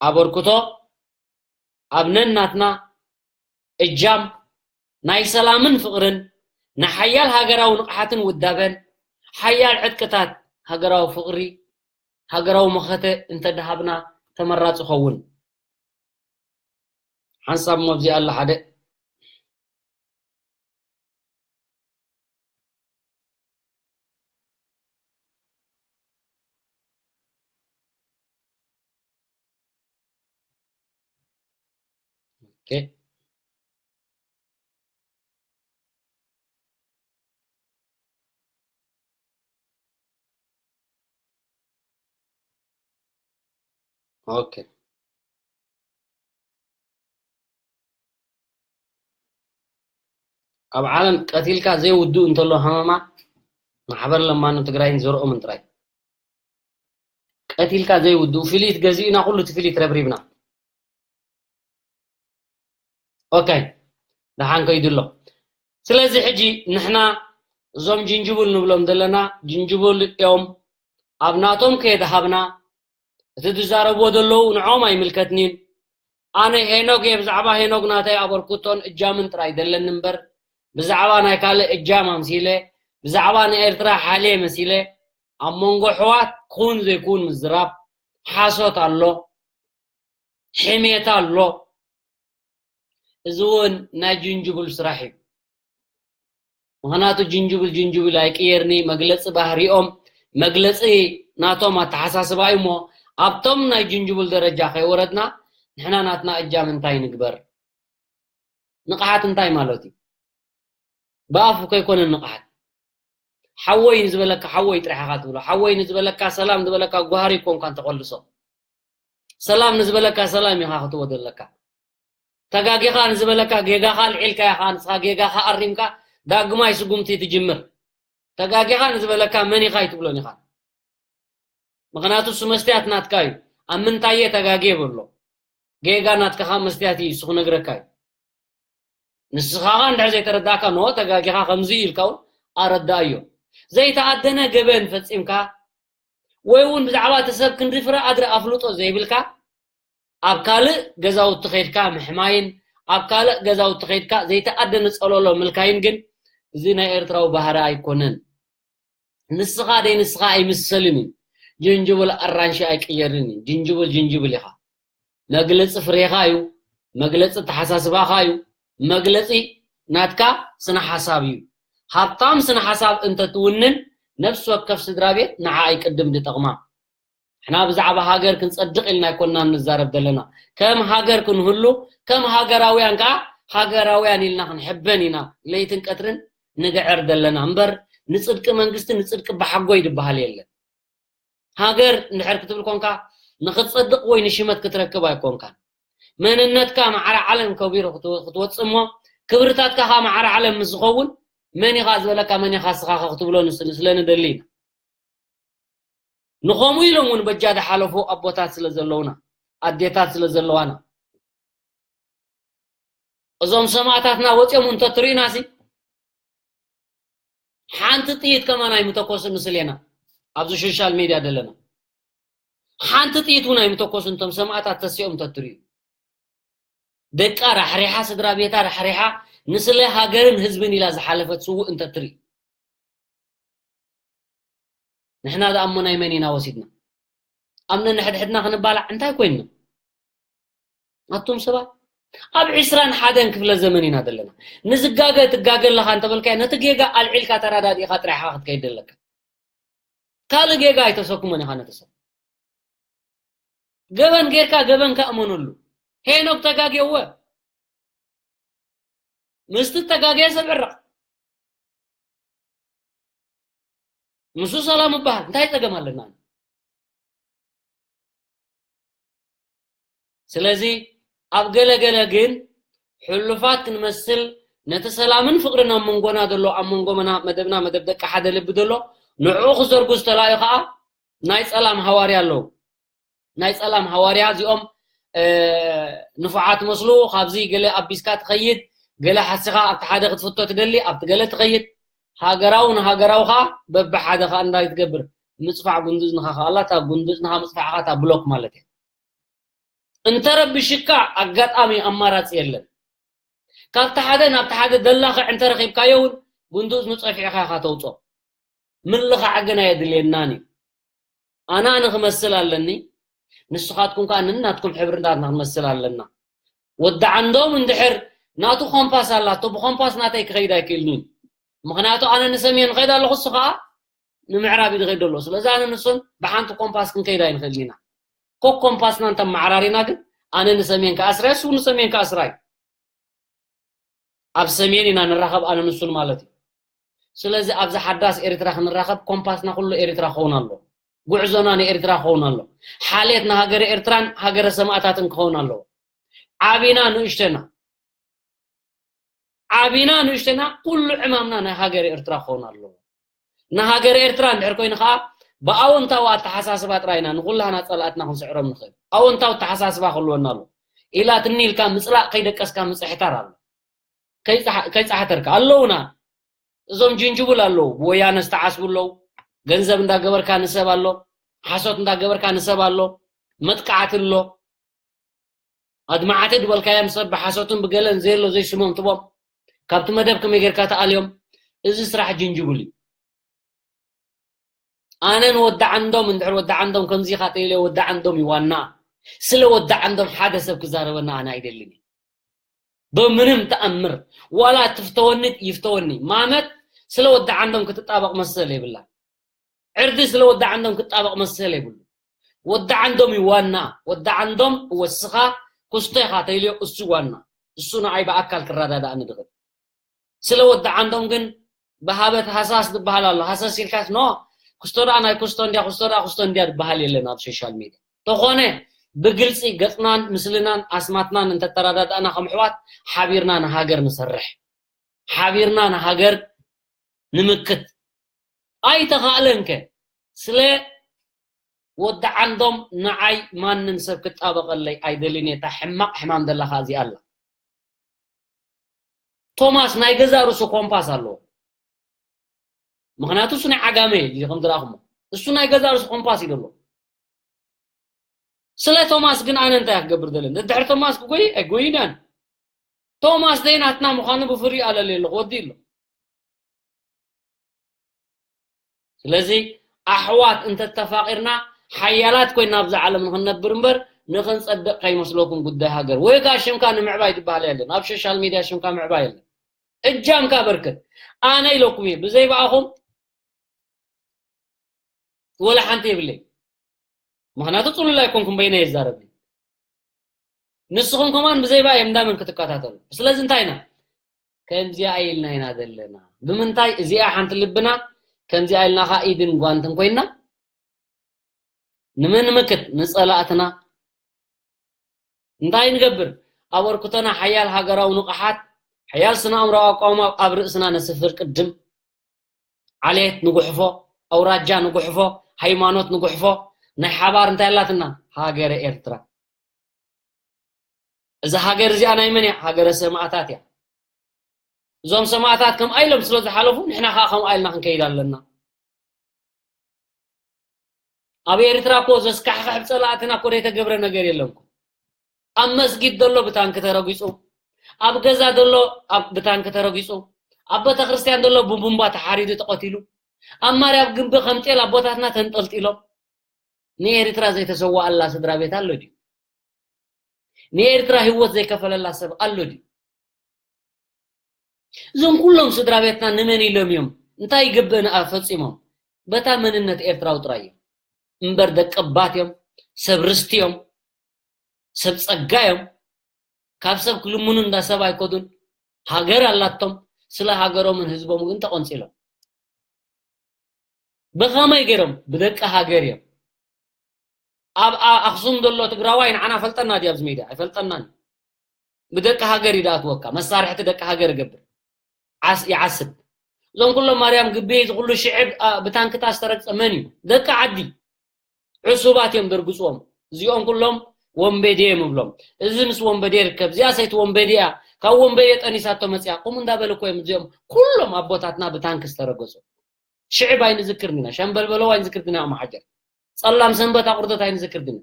ኣበርክቶ፣ ኣብ ነናትና እጃም ናይ ሰላምን ፍቕርን፣ ንሓያል ሃገራዊ ንቕሓትን ውዳበን፣ ሓያል ዕጥቅታት ሃገራዊ ፍቕሪ፣ ሃገራዊ መኸተ እንተደሃብና ተመራጺ ይኸውን። ሓንሳብ እሞ ኣብዚ ኣሎ ሓደ። ኦኬ። ኦኬ። ኣብ ዓለም ቀቲልካ ዘይውድኡ እንተሎ ሃመማ ማሕበር ለማኖ ትግራይን ዘርኦምን ጥራይ። ቀቲልካ ዘይውድኡ ፍሊት ገዚእና፣ ኩሉ እቲ ፍሊት ረብሪብና። ኦኬ፣ ደሓን ከይዱ ኣሎ። ስለዚ ሕጂ ንሕና እዞም ጅንጅብል ንብሎም ዘለና ጅንጅብል እዮም። ኣብ ናቶም ከየድሃብና እቲ ዝዛረብዎ ዘለዉ ንዕኦም ኣይምልከትኒን። ኣነ ሄኖግ እየ፣ ብዛዕባ ሄኖግ ናተይ ኣበርክቶን እጃምን ጥራይ ዘለኒ እምበር፣ ብዛዕባ ናይ ካልእ እጃም ኣምሲለ፣ ብዛዕባ ንኤርትራ ሓልየ መሲለ፣ ኣብ መንጎ ኣሕዋት ክውን ዘይክውን ምዝራብ ሓሶት ኣሎ፣ ሕሜታ ኣሎ። እዚ እውን ናይ ጅንጅብል ስራሕ እዩ። ምኽንያቱ ጅንጅብል ጅንጅብል ኣይቅየርኒ፣ መግለጺ ባህሪኦም፣ መግለጺ ናቶም ኣተሓሳስባ እዩ እሞ፣ ኣብቶም ናይ ጅንጅብል ደረጃ ከይወረድና፣ ንሕና ናትና እጃም እንታይ ንግበር? ንቕሓት እንታይ ማለት እዩ? ብኣፉ ከይኮነ ንቕሓት። ሓወይ ንዝበለካ ሓወይ ጥራሕ ኢኻ ትብሎ። ሓወይ ንዝበለካ፣ ሰላም ዝበለካ ጓህሪ ኮንካ እንተቆልሶ። ሰላም ንዝበለካ ሰላም ኢኻ ክትዎ ዘለካ። ተጋጊኻ ንዝበለካ ጌጋኻ ኣልዒልካ ኢኻ፣ ንስኻ ጌጋኻ ኣሪምካ ዳግማይ ስጉምቲ ትጅምር። ተጋጊኻ ንዝበለካ መን ኢኻ ኣይትብሎን ኢኻ። ምኽንያቱ እሱ መስትያት ናትካ እዩ። ኣብ ምንታይ እየ ተጋግየ በሎ። ጌጋ ናትካ ኸኣ መስትያት እዩ፣ እሱ ክነግረካ እዩ። ንስኻ ኸኣ እንድሕር ዘይተረዳእካ፣ ኖ ተጋጊኻ ከምዚ ኢልካ እውን ኣረዳእዮ። ዘይተኣደነ ገበን ፈጺምካ ወይ እውን ብዛዕባ እቲ ሰብ ክንዲ ፍረ ኣድሪ ኣፍልጦ ዘይብልካ፣ ኣብ ካልእ ገዛውቲ ኸይድካ ምሕማይን ኣብ ካልእ ገዛውቲ ኸይድካ ዘይተኣደነ ጸለሎ ምልካይን ግን እዚ ናይ ኤርትራዊ ባህሪ ኣይኮነን። ንስኻ ደይ ንስኻ ኣይምሰልን እዩ። ጅንጅብል ኣራንሺ ኣይቅየርን እዩ። ጅንጅብል ጅንጅብል ኢኻ። መግለጺ ፍሬኻ እዩ። መግለጺ ኣተሓሳስባኻ እዩ። መግለጺ ናትካ ስነ ሓሳብ እዩ። ሃብታም ስነ ሓሳብ እንተትውንን ነፍሲ ወከፍ ስድራ ቤት ንዓ ኣይቅድም ድጠቕማ። ንሕና ብዛዕባ ሃገር ክንጸድቕ ኢልና ኣይኮንና ንዛረብ ዘለና። ከም ሃገር ክንህሉ፣ ከም ሃገራውያን ከኣ ሃገራውያን ኢልና ክንሕበን ኢና ለይትን ቀትርን ንግዕር ዘለና እምበር፣ ንጽድቂ መንግስቲ ንጽድቂ ብሓጎይ ዝበሃል የለን። ሃገር እንድሕር ክትብል ኮንካ፣ ንኽትጸድቕ ወይ ንሽመት ክትረክብ ኣይኮንካን። መንነትካ ማዕረ ዓለም ከቢሩ ክትወ-፣ ክትወጽእ እሞ፣ ክብርታትካ ከኣ ማዕረ ዓለም ምስ ዝኸውን፣ መን ኢኻ ዝበለካ፣ መን ኢኻ ስኻኸ ክትብሎ ንስ-፣ ስለ ንደሊ ኢና። ንኸምኡ ኢሎም እውን በጃ ዝሓለፉ ኣቦታት ስለ ዘለውና፣ ኣዴታት ስለ ዘለዋና፣ እዞም ሰማእታትና ወፂኦም እንተትሪእናሲ፣ ሓንቲ ጥይት ከማን ኣይምተኮሱን ንስሌና፣ ኣብዚ ሶሻል ሜድያ ዘለና። ሓንቲ ጥይት እውን ኣይምተኮሱን፣ እቶም ሰማእታት ተሲኦም እንተትሪኡ። ደቃ ራሕሪሓ፣ ስድራ ቤታ ራሕሪሓ፣ ንስለ ሃገርን ህዝብን ኢላ ዝሓለፈት ስውእ እንተትርኢ። ንሕና ዝኣሞ ናይ መን ኢና ወሲድና? ኣብ ነንሕድሕድና ክንባላዕ እንታይ ኮይንና? ኣቱም ሰባት፣ ኣብ ዕስራን ሓደን ክፍለ ዘመን ኢና ዘለና። ንዝጋገ ትጋገ ኣለኻ እንተበልካዮ፣ ነቲ ጌጋ ኣልዒልካ ተራዳዲእኻ ጥራሕ ኢኻ ክትከይድ ዘለካ። ካልእ ጌጋ ኣይተሰክሞን ኢኻ ነቲ ሰብ። ገበን ጌርካ ገበንካ እመነሉ። ሄኖክ ተጋግየወ። ምስቲ ተጋገየ ሰብ ዕረቕ። ንሱ ሰላም ይበሃል። እንታይ ጸገም ኣለና? ስለዚ ኣብ ገለ ገለ ግን ሕሉፋት ክንመስል፣ ነቲ ሰላምን ፍቕርን ኣብ መንጎና ዘሎ፣ ኣብ መንጎ መና-፣ መደብና መደብ ደቂ ሓደ ልቢ ዘሎ፣ ንዕኡ ክዘርጉ ዝተላእዩ ኸኣ ናይ ጸላም ሃዋርያ ኣለዉ። ናይ ጸላም ሃዋርያ እዚኦም፣ እ፣ ንፉዓት መስሉ፣ ካብዚ ገለ ኣቢስካ ትኸይድ፣ ገለ ሓሲኻ ኣብቲ ሓደ ክትፍቶ ትደሊ፣ ኣብቲ ገለ ትኸይድ። ሃገራዊ ንሃገራዊ ኸኣ በብሓደ ኸኣ እንታይ ትገብር? ምጽፋዕ ጉንድዝንኻ ኸኣ ኣላ፣ እታ ጉንድዝንኻ ምጽፋዕኻ እታ ብሎክ ማለት እያ። እንተረቢሽካ ኣጋጣሚ ኣማራጺ የለን። ካብቲ ሓደ ናብቲ ሓደ ደላኽዕ እንተረኺብካዮ እውን ጉንድዝኑ ጸፊዕኻ ኢኻ ተውጾ። ምልኻዕ ግን ኣየድልየናን እዩ። ኣነ ኣነ ክመስል ኣለኒ፣ ንስኻትኩም ከኣ ንናትኩም ሕብሪ ናትና ክንመስል ኣለና። ወዲ ዓንዶም እንድሕር ናቱ ኮምፓስ ኣላቶ፣ ብኮምፓስ ናተይ ክኸይድ ኣይክእልን እዩ። ምኽንያቱ ኣነ ንሰሜን እኸይድ ኣለኹ፣ እሱ ከኣ ንምዕራብ እዩ ዝኸይድ ዘሎ። ስለዚ ኣነ ንሱን ብሓንቲ ኮምፓስ ክንከይድ ኣይንኽእልን ኢና። ኮ ኮምፓስና እንተመዓራሪና ግን ኣነ ንሰሜን ክኣስራ እየ፣ እሱ ንሰሜን ክኣስራ እዩ። ኣብ ሰሜን ኢና ንራኸብ ኣነ ንሱን ማለት እዩ። ስለዚ ኣብዛ ሓዳስ ኤርትራ ክንራኸብ ኮምፓስና ኩሉ ኤርትራ ክኸውን ኣሎ። ጉዕዞና ንኤርትራ ክኸውን ኣሎ። ሓልየት ንሃገረ ኤርትራን ሃገረ ሰማእታትን ክኸውን ኣለዎ። ዓቢና ንእሽተና፣ ዓቢና ንእሽተና ኩሉ ዕማምና ናይ ሃገረ ኤርትራ ክኸውን ኣለዎ። ንሃገረ ኤርትራ እንድሕር ኮይኑ ኸኣ ብኣወንታዊ ኣተሓሳስባ ጥራይ ኢና ንኹላህና ጸላእትና ክንስዕሮም ንኽእል። ኣወንታዊ ኣተሓሳስባ ክህልወና ኣለዎ። ኢላትኒ ኢልካ ምጽላእ ከይደቀስካ ምጽሕታር ኣሎ። ከይጸሓ-፣ ከይጸሓተርካ ኣለዉና። እዞም ጅንጅብል ኣለዉ፣ ብወያነ ዝተዓስቡ ኣለዉ፣ ገንዘብ እንዳገበርካ ንሰብ ኣሎ፣ ሓሶት እንዳገበርካ ንሰብ ኣሎ፣ መጥቃዕቲ ኣሎ። ኣድማዓቲ ዝበልካዮም ሰብ ብሓሶትን ብገለን ዘየሎ ዘይስሞም ትቦም፣ ካብቲ መደብ ከመይ ጌርካ ትኣልዮም? እዚ ስራሕ ጅንጅብል እዩ። ኣነ ንወዲ ዓንዶም እንድሕር ወዲ ዓንዶም ከምዚ ኢኻ ተኢለ፣ ወዲ ዓንዶም እዩ ዋና። ስለ ወዲ ዓንዶም ሓደ ሰብ ክዛረበና ኣነ ኣይደልን እየ። ብምንም ተኣምር፣ ዋላ ትፍተወኒ ይፍተወኒ፣ ማመት ስለ ወዲ ዓንዶም ክትጣበቕ መሰል የብላን። ዕርዲ ስለ ወዲ ዓንዶም ክጣበቕ መሰል የብሉ። ወዲ ዓንዶም እዩ ዋና። ወዲ ዓንዶም ወስኻ ኩስቶ ኢኻ ተይልዮ፣ እሱ ዋና። እሱ ንዓይ ብኣካል ክረዳዳእኒ ድኽእል። ስለ ወዲ ዓንዶም ግን ብሃበት ሃሳስ ዝበሃል ኣሎ። ሃሰስ ኢልካስ ኖ፣ ኩስቶ ደኣ ናይ ኩስቶ እንድያ፣ ኩስቶ ደኣ ኩስቶ እንድያ ዝበሃል የለን ኣብ ሶሻል ሚድያ። ተኾነ ብግልጺ ገጽናን ምስልናን ኣስማትናን እንተተረዳዳእና ከም ኣሕዋት ሓቢርና ንሃገር ንሰርሕ። ሓቢርና ንሃገር ንምክት። ኣይተኻእለንከ? ስለ ወዲ ዓንዶም ንዓይ ማንም ሰብ ክጣበቐለይ ኣይደልን እየ። እታ ሕማቕ ሕማም ደላ ኸኣ እዚኣ ኣላ። ቶማስ ናይ ገዛእ ርእሱ ኮምፓስ ኣለዎ። ምኽንያቱ እሱ ናይ ዓጋመ እዩ፣ ከምቲ ዝረኣኹሞ። እሱ ናይ ገዛእ ርእሱ ኮምፓስ እዩ ዘለዎ። ስለ ቶማስ ግን ኣነ እንታይ ክገብር ደለኒ? ድሕሪ ቶማስ ክጎይ ኣይጎይን እየ። ቶማስ ደይ ናትና ምዃኑ ብፍርዩ ኣለልየ ኣለኹ፣ ወዲ ኣሎ። ስለዚ ኣሕዋት እንተተፋቒርና ሓያላት ኮይና ኣብዛ ዓለም ንኽንነብር እምበር ንኽንጸድቕ ከይመስለኩም ጉዳይ ሃገር። ወይ ከኣ ሽምካ ንምዕባይ ዝበሃል የለን። ኣብ ሶሻል ሚድያ ሽምካ ምዕባይ የለን። እጃምካ በርክት። ኣነ ኢለኩም እየ፣ ብዘይ ብኣኹም ወላ ሓንቲ የብለይ። ምኽንያቱ ጽሉል ኣይኮንኩም፣ በይነ የዛረብ። ንስኹም ከማን ብዘይ ብኣ እዮም እንዳመን ክትከታተሉ። ስለዚ እንታይ ኢና? ከምዚኣ ኢልና ኢና ዘለና። ብምንታይ? እዚኣ ሓንቲ ልብና ከምዚኣ ኢልና ኸኣ ኢድን ጓንትን ኮይና፣ ንመን ንምክት? ንጸላእትና። እንታይ ንገብር? ኣበርክቶና ሓያል ሃገራዊ ንቕሓት፣ ሓያል ስነ ኣእምሮኣዊ ኣቃውማ ኣብ ርእስና ነስፍር ቅድም። ዓሌት ንጉሕፎ፣ ኣውራጃ ንጉሕፎ፣ ሃይማኖት ንጉሕፎ፣ ናይ ሓባር እንታይ ኣላትና? ሃገረ ኤርትራ። እዛ ሃገር እዚኣ ናይ መን እያ? ሃገረ ሰማእታት እያ። እዞም ሰማእታት ከምኣ ኢሎም ስለ ዝሓለፉ ንሕና ኸኣ ከምኣ ኢልና ክንከይድ ኣለና። ኣብ ኤርትራ እኮ ዘስካሕኽሕ ብጸላእትና እኮ ዘይተገብረ ነገር የለን እኮ። ኣብ መስጊድ ዘሎ ብታንኪ ተረጊጹ፣ ኣብ ገዛ ዘሎ ኣብ ብታንኪ ተረጊጹ፣ ኣብ ቤተክርስትያን ዘሎ ብቡምባ ተሓሪዱ ተቐቲሉ፣ ኣብ ማርያም ግንቢ ከም ጤል ኣቦታትና ተንጠልጢሎም። ንኤርትራ ዘይተሰዋኣላ ስድራ ቤት ኣሎ ድዩ? ንኤርትራ ህይወት ዘይከፈለላ ሰብ ኣሎ ድዩ? እዞም ኩሎም ስድራ ቤትና ንመን ኢሎም እዮም? እንታይ ግብእና ፈጺሞም? በታ መንነት ኤርትራዊ ጥራይ እዮም። እምበር ደቂ ባት እዮም፣ ሰብ ርስቲ እዮም፣ ሰብ ጸጋ እዮም። ካብ ሰብ ክልምኑ እንዳ ሰብ ኣይኮዱን። ሃገር ኣላቶም፣ ስለ ሃገሮምን ህዝቦም ግን ተቐንጺሎም። ብኸመይ ገይሮም? ብደቂ ሃገር እዮም። ኣብ ኣ- ኣኽሱም ዘሎ ትግራዋይ ንዓና ፈልጠና ድዩ ኣብዚ ሜድያ? ኣይፈልጠናን። ብደቂ ሃገር ይድኣትወካ፣ መሳርሕቲ ደቂ ሃገር ይገብር። ዓስ- ይዓስብ። እዞም ኩሎም ማርያም ግቢ፣ እዚ ኩሉ ሽዕብ፣ ኣ፣ ብታንክታት ዝተረግጸ መን እዩ? ደቂ ዓዲ። ዕሱባት እዮም ደርግጽዎም። እዚኦም ኩሎም ወንበዴ እዮም እብሎም። እዚ ምስ ወንበዴ ይርከብ። እዚኣ ሰይቲ ወንበዴ እያ። ካብ ወንበዴ ጠኒሳቶ መጽያ። ቁም እንዳበለ እኮ እዮም እዚኦም ኩሎም ኣቦታትና ብታንክ ዝተረገጹ። ሽዕብ ኣይንዝክርን ኢና። ሸምበልበለው ኣይንዝክር ድና፣ መሓጀር። ጸላም ሰንበት ኣቑርደት ኣይንዝክር ድና።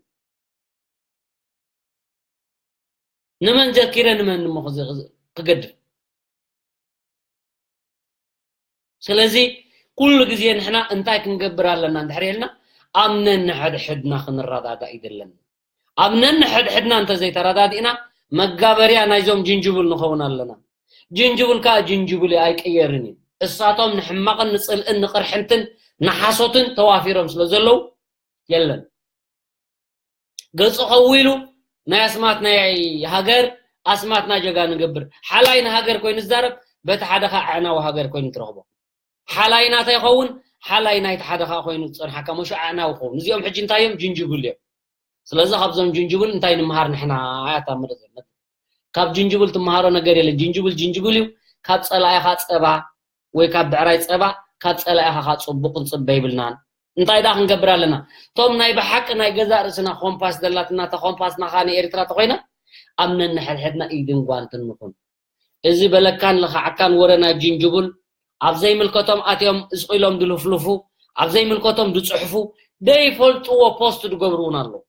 ንመን ዘኪረ ንመን እሞ ክዝ- ክዝ- ክገድፍ? ስለዚ ኩሉ ግዜ ንሕና እንታይ ክንገብር ኣለና እንድሕር ኢልና፣ ኣብ ነንሕድሕድና ክንረዳዳእ እዩ ዘለና። ኣብ ነንሕድሕድና እንተዘይተረዳዲእና፣ መጋበርያ ናይዞም ጅንጅብል ንኸውን ኣለና። ጅንጅብል ከኣ ጅንጅብል እዩ፣ ኣይቅየርን እዩ። እሳቶም ንሕማቕን ንጽልእን ንቕርሕንትን ንሓሶትን ተዋፊሮም ስለ ዘለዉ የለን። ገጹ ከዊሉ ናይ ኣስማት ናይ ሃገር፣ ኣስማትና ጀጋ ንገብር። ሓላይ ንሃገር ኮይኑ ዝዛረብ፣ በቲ ሓደ ኸዓ ኣዕናዊ ሃገር ኮይኑ ትረኽቦ። ሓላይ ናተይ ይኸውን፣ ሓላይ ናይቲ ሓደ ኸዓ ኮይኑ ዝጸንሓካ መሾ ኣዕናዊ ይኸውን። እዚኦም ሕጂ እንታይ እዮም? ጅንጅብል እዮም። ስለዚ ካብዞም ጅንጅብል እንታይ ንምሃር ንሕና? ኣያታ መደብ። ካብ ጅንጅብል ትምሃሮ ነገር የለን። ጅንጅብል ጅንጅብል እዩ። ካብ ጸላኢኻ ጸባ ወይ ካብ ብዕራይ ጸባ፣ ካብ ጸላኢኻ ኸዓ ጽቡቕ ክንጽበ ይብልናን። እንታይ ደኣ ክንገብር ኣለና? እቶም ናይ ብሓቂ ናይ ገዛእ ርእስና ኮምፓስ ዘላትና፣ እታ ኮምፓስና ኸዓ ንኤርትራ ተኾይና፣ ኣብ ነንሕድሕድና ኢድን ጓንትን ንኹን። እዚ በለካን ለኻዕካን ወረ ናይ ጅንጅብል፣ ኣብ ዘይምልከቶም ኣትዮም እስቕ ኢሎም ድልፍልፉ፣ ኣብ ዘይምልከቶም ድጽሕፉ፣ ደይፈልጥዎ ፖስት ድገብሩ እውን ኣለዉ።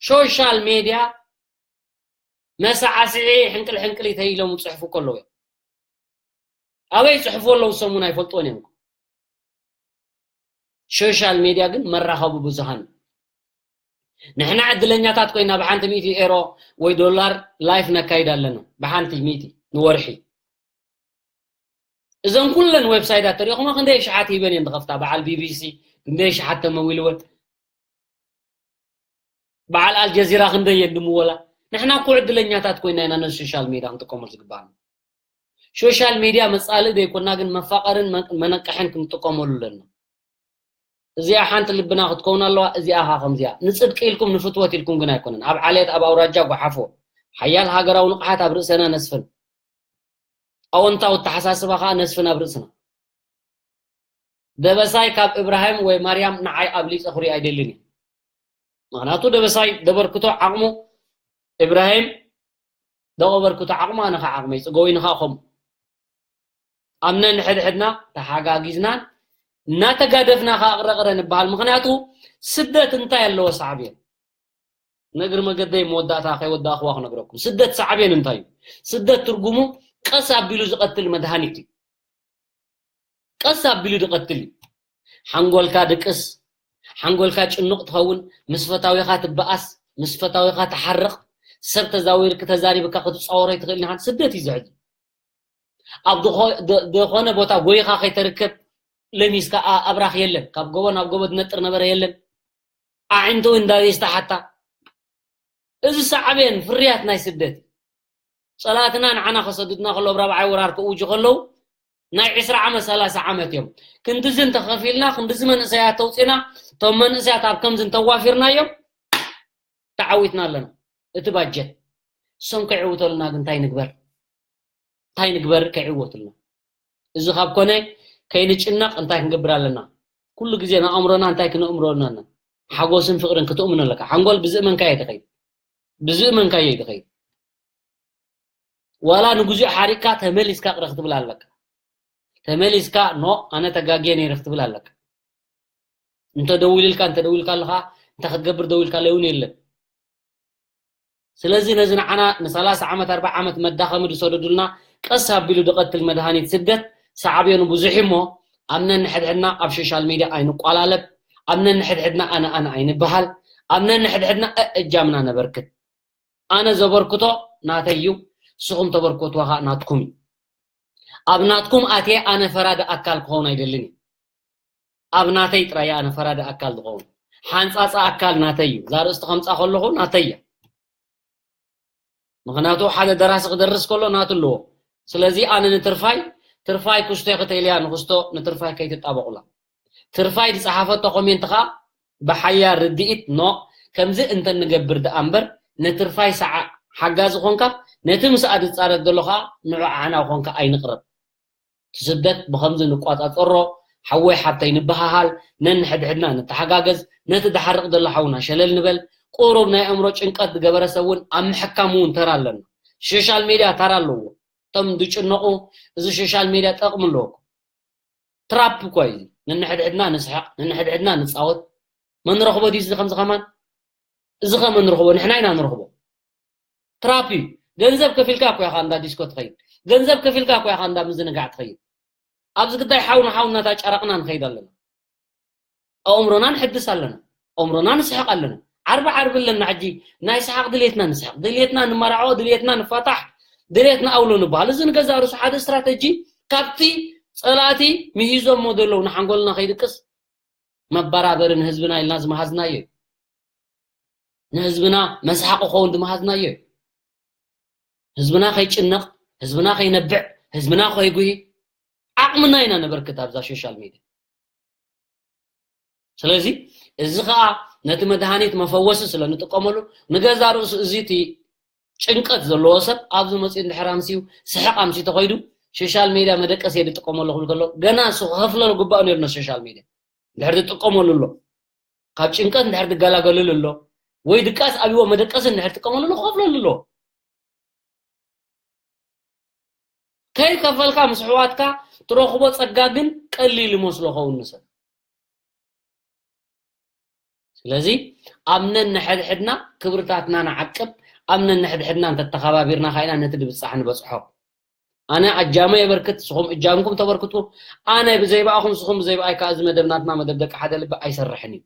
ሶሻል ሜድያ መሳዕስዒ ሕንቅል ሕንቅል ተይሎም ዝጽሕፉ እኮ ኣለዉ እዮም። ኣበይ ይጽሕፉ ኣለዉ ሰሙን ኣይፈልጥዎን እዮም እኮ። ሶሻል ሜድያ ግን መራኸቢ ብዙሃን። ንሕና ዕድለኛታት ኮይና ብሓንቲ ሚእቲ ኤሮ ወይ ዶላር ላይፍ ነካይድ ኣለና። ብሓንቲ ሚእቲ ንወርሒ። እዘን ኩለን ዌብሳይታት ተሪእኹማ ክንደይ ሽሓት ሂበን እየን ዝኸፍታ። በዓል ቢቢሲ ክንደይ ሽሓት ተመዊልወን። በዓል ኣልጀዚራ ክንደይ እየን ድምወላ። ንሕና እኮ ዕድለኛታት ኮይና ኢና ነዚ ሶሻል ሜድያ ክንጥቀመሉ ዝግባኣና። ሶሻል ሜድያ መጻልኢ ዘይኮና ግን መፋቐርን መ- መነቀሕን ክንጥቀመሉ ኣለና። እዚኣ ሓንቲ ልብና ክትከውን ኣለዋ። እዚኣ ኸዓ ከምዚኣ ንጽድቂ ኢልኩም ንፍትወት ኢልኩም ግን ኣይኮነን። ኣብ ዓሌት ኣብ ኣውራጃ ጓሓፎ ሓያል ሃገራዊ ንቕሓት ኣብ ርእሰና ነስፍን። ኣወንታዊ ኣተሓሳስባ ኸዓ ነስፍን ኣብ ርእስና። ደበሳይ ካብ እብራሂም ወይ ማርያም ንዓይ ኣብሊጸ ክሪኦ ኣይደልን እዩ። ምኽንያቱ ደበሳይ ደበርክቶ ዓቕሙ፣ እብራሂም ደበርክቶ ዓቕሙ፣ ኣነ ኸዓ ዓቕመይ፣ ጽገወይኒ ኸዓ ከምኡ። ኣብ ነንሕድሕድና ተሓጋጊዝናን እናተጋደፍና ኸዓ ቅረቅረ ንበሃል። ምኽንያቱ ስደት እንታይ ኣለዎ? ሳዕቤን። ንእግሪ መገደይ መወዳእታ ከይወዳእኽዋ ክነግረኩም። ስደት ሳዕቤን እንታይ እዩ? ስደት ትርጉሙ ቀስ ኣቢሉ ዝቐትል መድሃኒት እዩ። ቀስ ኣቢሉ ዝቐትል እዩ። ሓንጎልካ ድቅስ፣ ሓንጎልካ ጭኑቕ ትኸውን፣ ምስ ፈታዊኻ ትበኣስ፣ ምስ ፈታዊኻ ትሓርቕ፣ ሰብ ተዛዊርክ ተዛሪብካ ክትጻወሮ ኣይትኽእልን ኢኻ። ስደት እዩ ዝሕዚ። ኣብ ዝኾ- ደ- ዝኾነ ቦታ ጎይኻ ከይተርከብ ለሚስካ ኣ- ኣብራኽ የለን። ካብ ጎቦ ናብ ጎቦ ዝነጥር ነበረ የለን። ኣዒንቱ እንዳቤ ዝተሓታ። እዚ ሳዕቤን ፍርያት ናይ ስደት። ጸላእትና ንዓና ከሰድድና ከሎ፣ ኣብ ራብዓይ ወራር ክእውጁ ከለዉ፣ ናይ ዕስራ ዓመት፣ ሰላሳ ዓመት እዮም። ክንድዚ እንተኸፊልና፣ ክንድዚ መንእሰያት ተውጺና፣ እቶም መንእሰያት ኣብ ከምዚ እንተዋፊርናዮም፣ ተዓዊትና ኣለና። እቲ ባጀት። እሶም ከይዕውተሉና ግን እንታይ ንግበር? እንታይ ንግበር ከይዕወትልና? እዚ ካብ ኮነ ከይንጭነቕ እንታይ ክንገብር ኣለና? ኩሉ ግዜ ንኣእምሮና እንታይ ክነእምሮ ኣለና? ሓጎስን ፍቕርን ክትእምኖ ኣለካ። ሓንጎል ብዝእመንካዮ እዩ ዝኸይድ። ብዝእመንካዮ እዩ ዝኸይድ። ዋላ ንግዚኡ ሓሪቕካ ተመሊስካ ቅረ ክትብል ኣለካ። ተመሊስካ ኖ ኣነ ተጋግየ ነይረ ክትብል ኣለካ። እንተ ደዊልልካ እንተ ደዊልካ ኣለኻ እንታይ ክትገብር ደዊልካ ለውን የለን። ስለዚ ነዚ ንዓና ንሰላሳ ዓመት ኣርባዓ ዓመት መዳኸሚ ዝሰደዱልና ቀስ ኣቢሉ ዝቐትል መድሃኒት ስደት ሳዕቤኑ ብዙሕ እሞ ኣብ ነንሕድሕድና ኣብ ሶሻል ሚድያ ኣይንቋላለብ፣ ኣብ ነንሕድሕድና ኣነ ኣነ ኣይንበሃል፣ ኣብ ነንሕድሕድና እእጃምና ነበርክት። ኣነ ዘበርክቶ ናተይ እዩ፣ ንስኹም ተበርክትዋ ኸዓ ናትኩም እዩ። ኣብ ናትኩም ኣትየ ኣነ ፈራዲ ኣካል ክኸውን ኣይደልን እዩ። ኣብ ናተይ ጥራይ ኣነ ፈራዲ ኣካል ዝኸውን። ሓንጻጻ ኣካል ናተይ እዩ። እዛ ርእስቲ ከምጻ ከለኹ ናተይ እያ። ምኽንያቱ ሓደ ደራሲ ክደርስ ከሎ ናቱ ኣለዎ። ስለዚ ኣነ ንትርፋይ ትርፋይ ክስቶ ክትኢልያ ንክስቶ ንትርፋይ ከይትጣበቑላ። ትርፋይ ዝጸሓፈቶ ኮሜንት ኸኣ ብሓያል ርድኢት ኖ ከምዚ እንተ ንገብር ደኣ እምበር ነትርፋይ ሰዓ ሓጋዚ ኾንካ ነቲ ምስኣ ዝጻረፍ ዘሎ ኸኣ ንዑ ዓዕና ኾንካ ኣይንቕረብ። እቲ ስደት ብኸምዚ ንቋጻጸሮ ሓወይ ሓብተይ ንበሃሃል ነንሕድሕድና ንተሓጋገዝ ነቲ ድሓርቕ ዘሎ ሓውና ሸለል ንበል። ቁሩብ ናይ ኣእምሮ ጭንቀት ዝገበረ ሰብ እውን ኣብ ምሕካም እውን ተራ ኣለና። ሶሻል ሜድያ ተራ ኣለዎ። እቶም ዝጭነቑ እዚ ሶሻል ሜድያ ጠቕሚ ኣለዎ። ትራፕ እኮ እዩ። ነንሕድሕድና ንስሕቕ፣ ነንሕድሕድና ንጻወት። መን ረኽቦ ድዩ እዚ ከምዚ ከማን? እዚ ከ መን ረኽቦ? ንሕና ኢና ንረኽቦ። ትራፕ እዩ። ገንዘብ ከፊልካ እኮ ኢኻ እንዳ ዲስኮ ትኸይድ። ገንዘብ ከፊልካ እኮ ኢኻ እንዳ ምዝንጋዕ ትኸይድ። ኣብዚ ግዳይ ሓው ንሓው እናታጫረቕና ንኸይድ ኣለና። ኣእምሮና ንሕድስ ኣለና። ኣእምሮና ንስሕቕ ኣለና። ዓርቢ ዓርቢ ኣለና ሕጂ ናይ ሰሓቕ ድሌትና ንስሕቕ። ድሌትና ንመራዖ፣ ድሌትና ንፋታሕ፣ ድሌትና ኣውሎ ንበሃል። እዚ ንገዛእ ርእሱ ሓደ ስትራተጂ ካብቲ ጸላእቲ ምሂዞሞ ዘለዉ ንሓንጎልና ከይድቅስ መበራበሪ ንህዝብና ኢልና ዝመሃዝናዮ እዩ። ንህዝብና መስሓቕ ክኸውን ዝመሃዝናዮ እዩ። ህዝብና ከይጭነቕ፣ ህዝብና ከይነብዕ፣ ህዝብና ከይጉሂ ዓቕምና ኢና ነበርክት ኣብዛ ሶሻል ሜድያ። ስለዚ እዚ ኸኣ ነቲ መድሃኒት መፈወሲ ስለ ንጥቀመሉ ንገዛ ርእሱ እዚ እቲ ጭንቀት ዘለዎ ሰብ ኣብዚ መጺኡ እንድሕር ኣምስዩ ስሕቕ ኣምስዩ ተኸይዱ ሶሻል ሜድያ መደቀሲ እየ ዝጥቀመሉ ክብል ከሎ ገና ንሱ ክኸፍሎ ዝግባእ ነይሩ ነቲ ሶሻል ሜድያ። እንድሕር ዝጥቀመሉ ኣሎ ካብ ጭንቀት እንድሕር ዝገላገለሉ ኣሎ ወይ ድቃስ ኣብዎ መደቀሲ እንድሕር ዝጥቀመሉ ኣሎ ክኸፍለሉ ኣሎ። ከይከፈልካ ምስ ኣሕዋትካ ትረኽቦ ጸጋ ግን ቀሊል ይመስሎ ኸውን ንሰብ። ስለዚ ኣብ ነንሕድሕድና ክብርታትና ንዓቅብ፣ ኣብ ነንሕድሕድና እንተተኸባቢርና ኻይና ነቲ ድብጻሕ ንበጽሖ። ኣነ ኣጃመ የበርክት፣ ንስኹም እጃምኩም ተበርክቱ። ኣነ ብዘይባእኹም ንስኹም ብዘይባኣይ ከኣ እዚ መደብ ናትና መደብ ደቂ ሓደ ልቢ ኣይሰርሕን እዩ።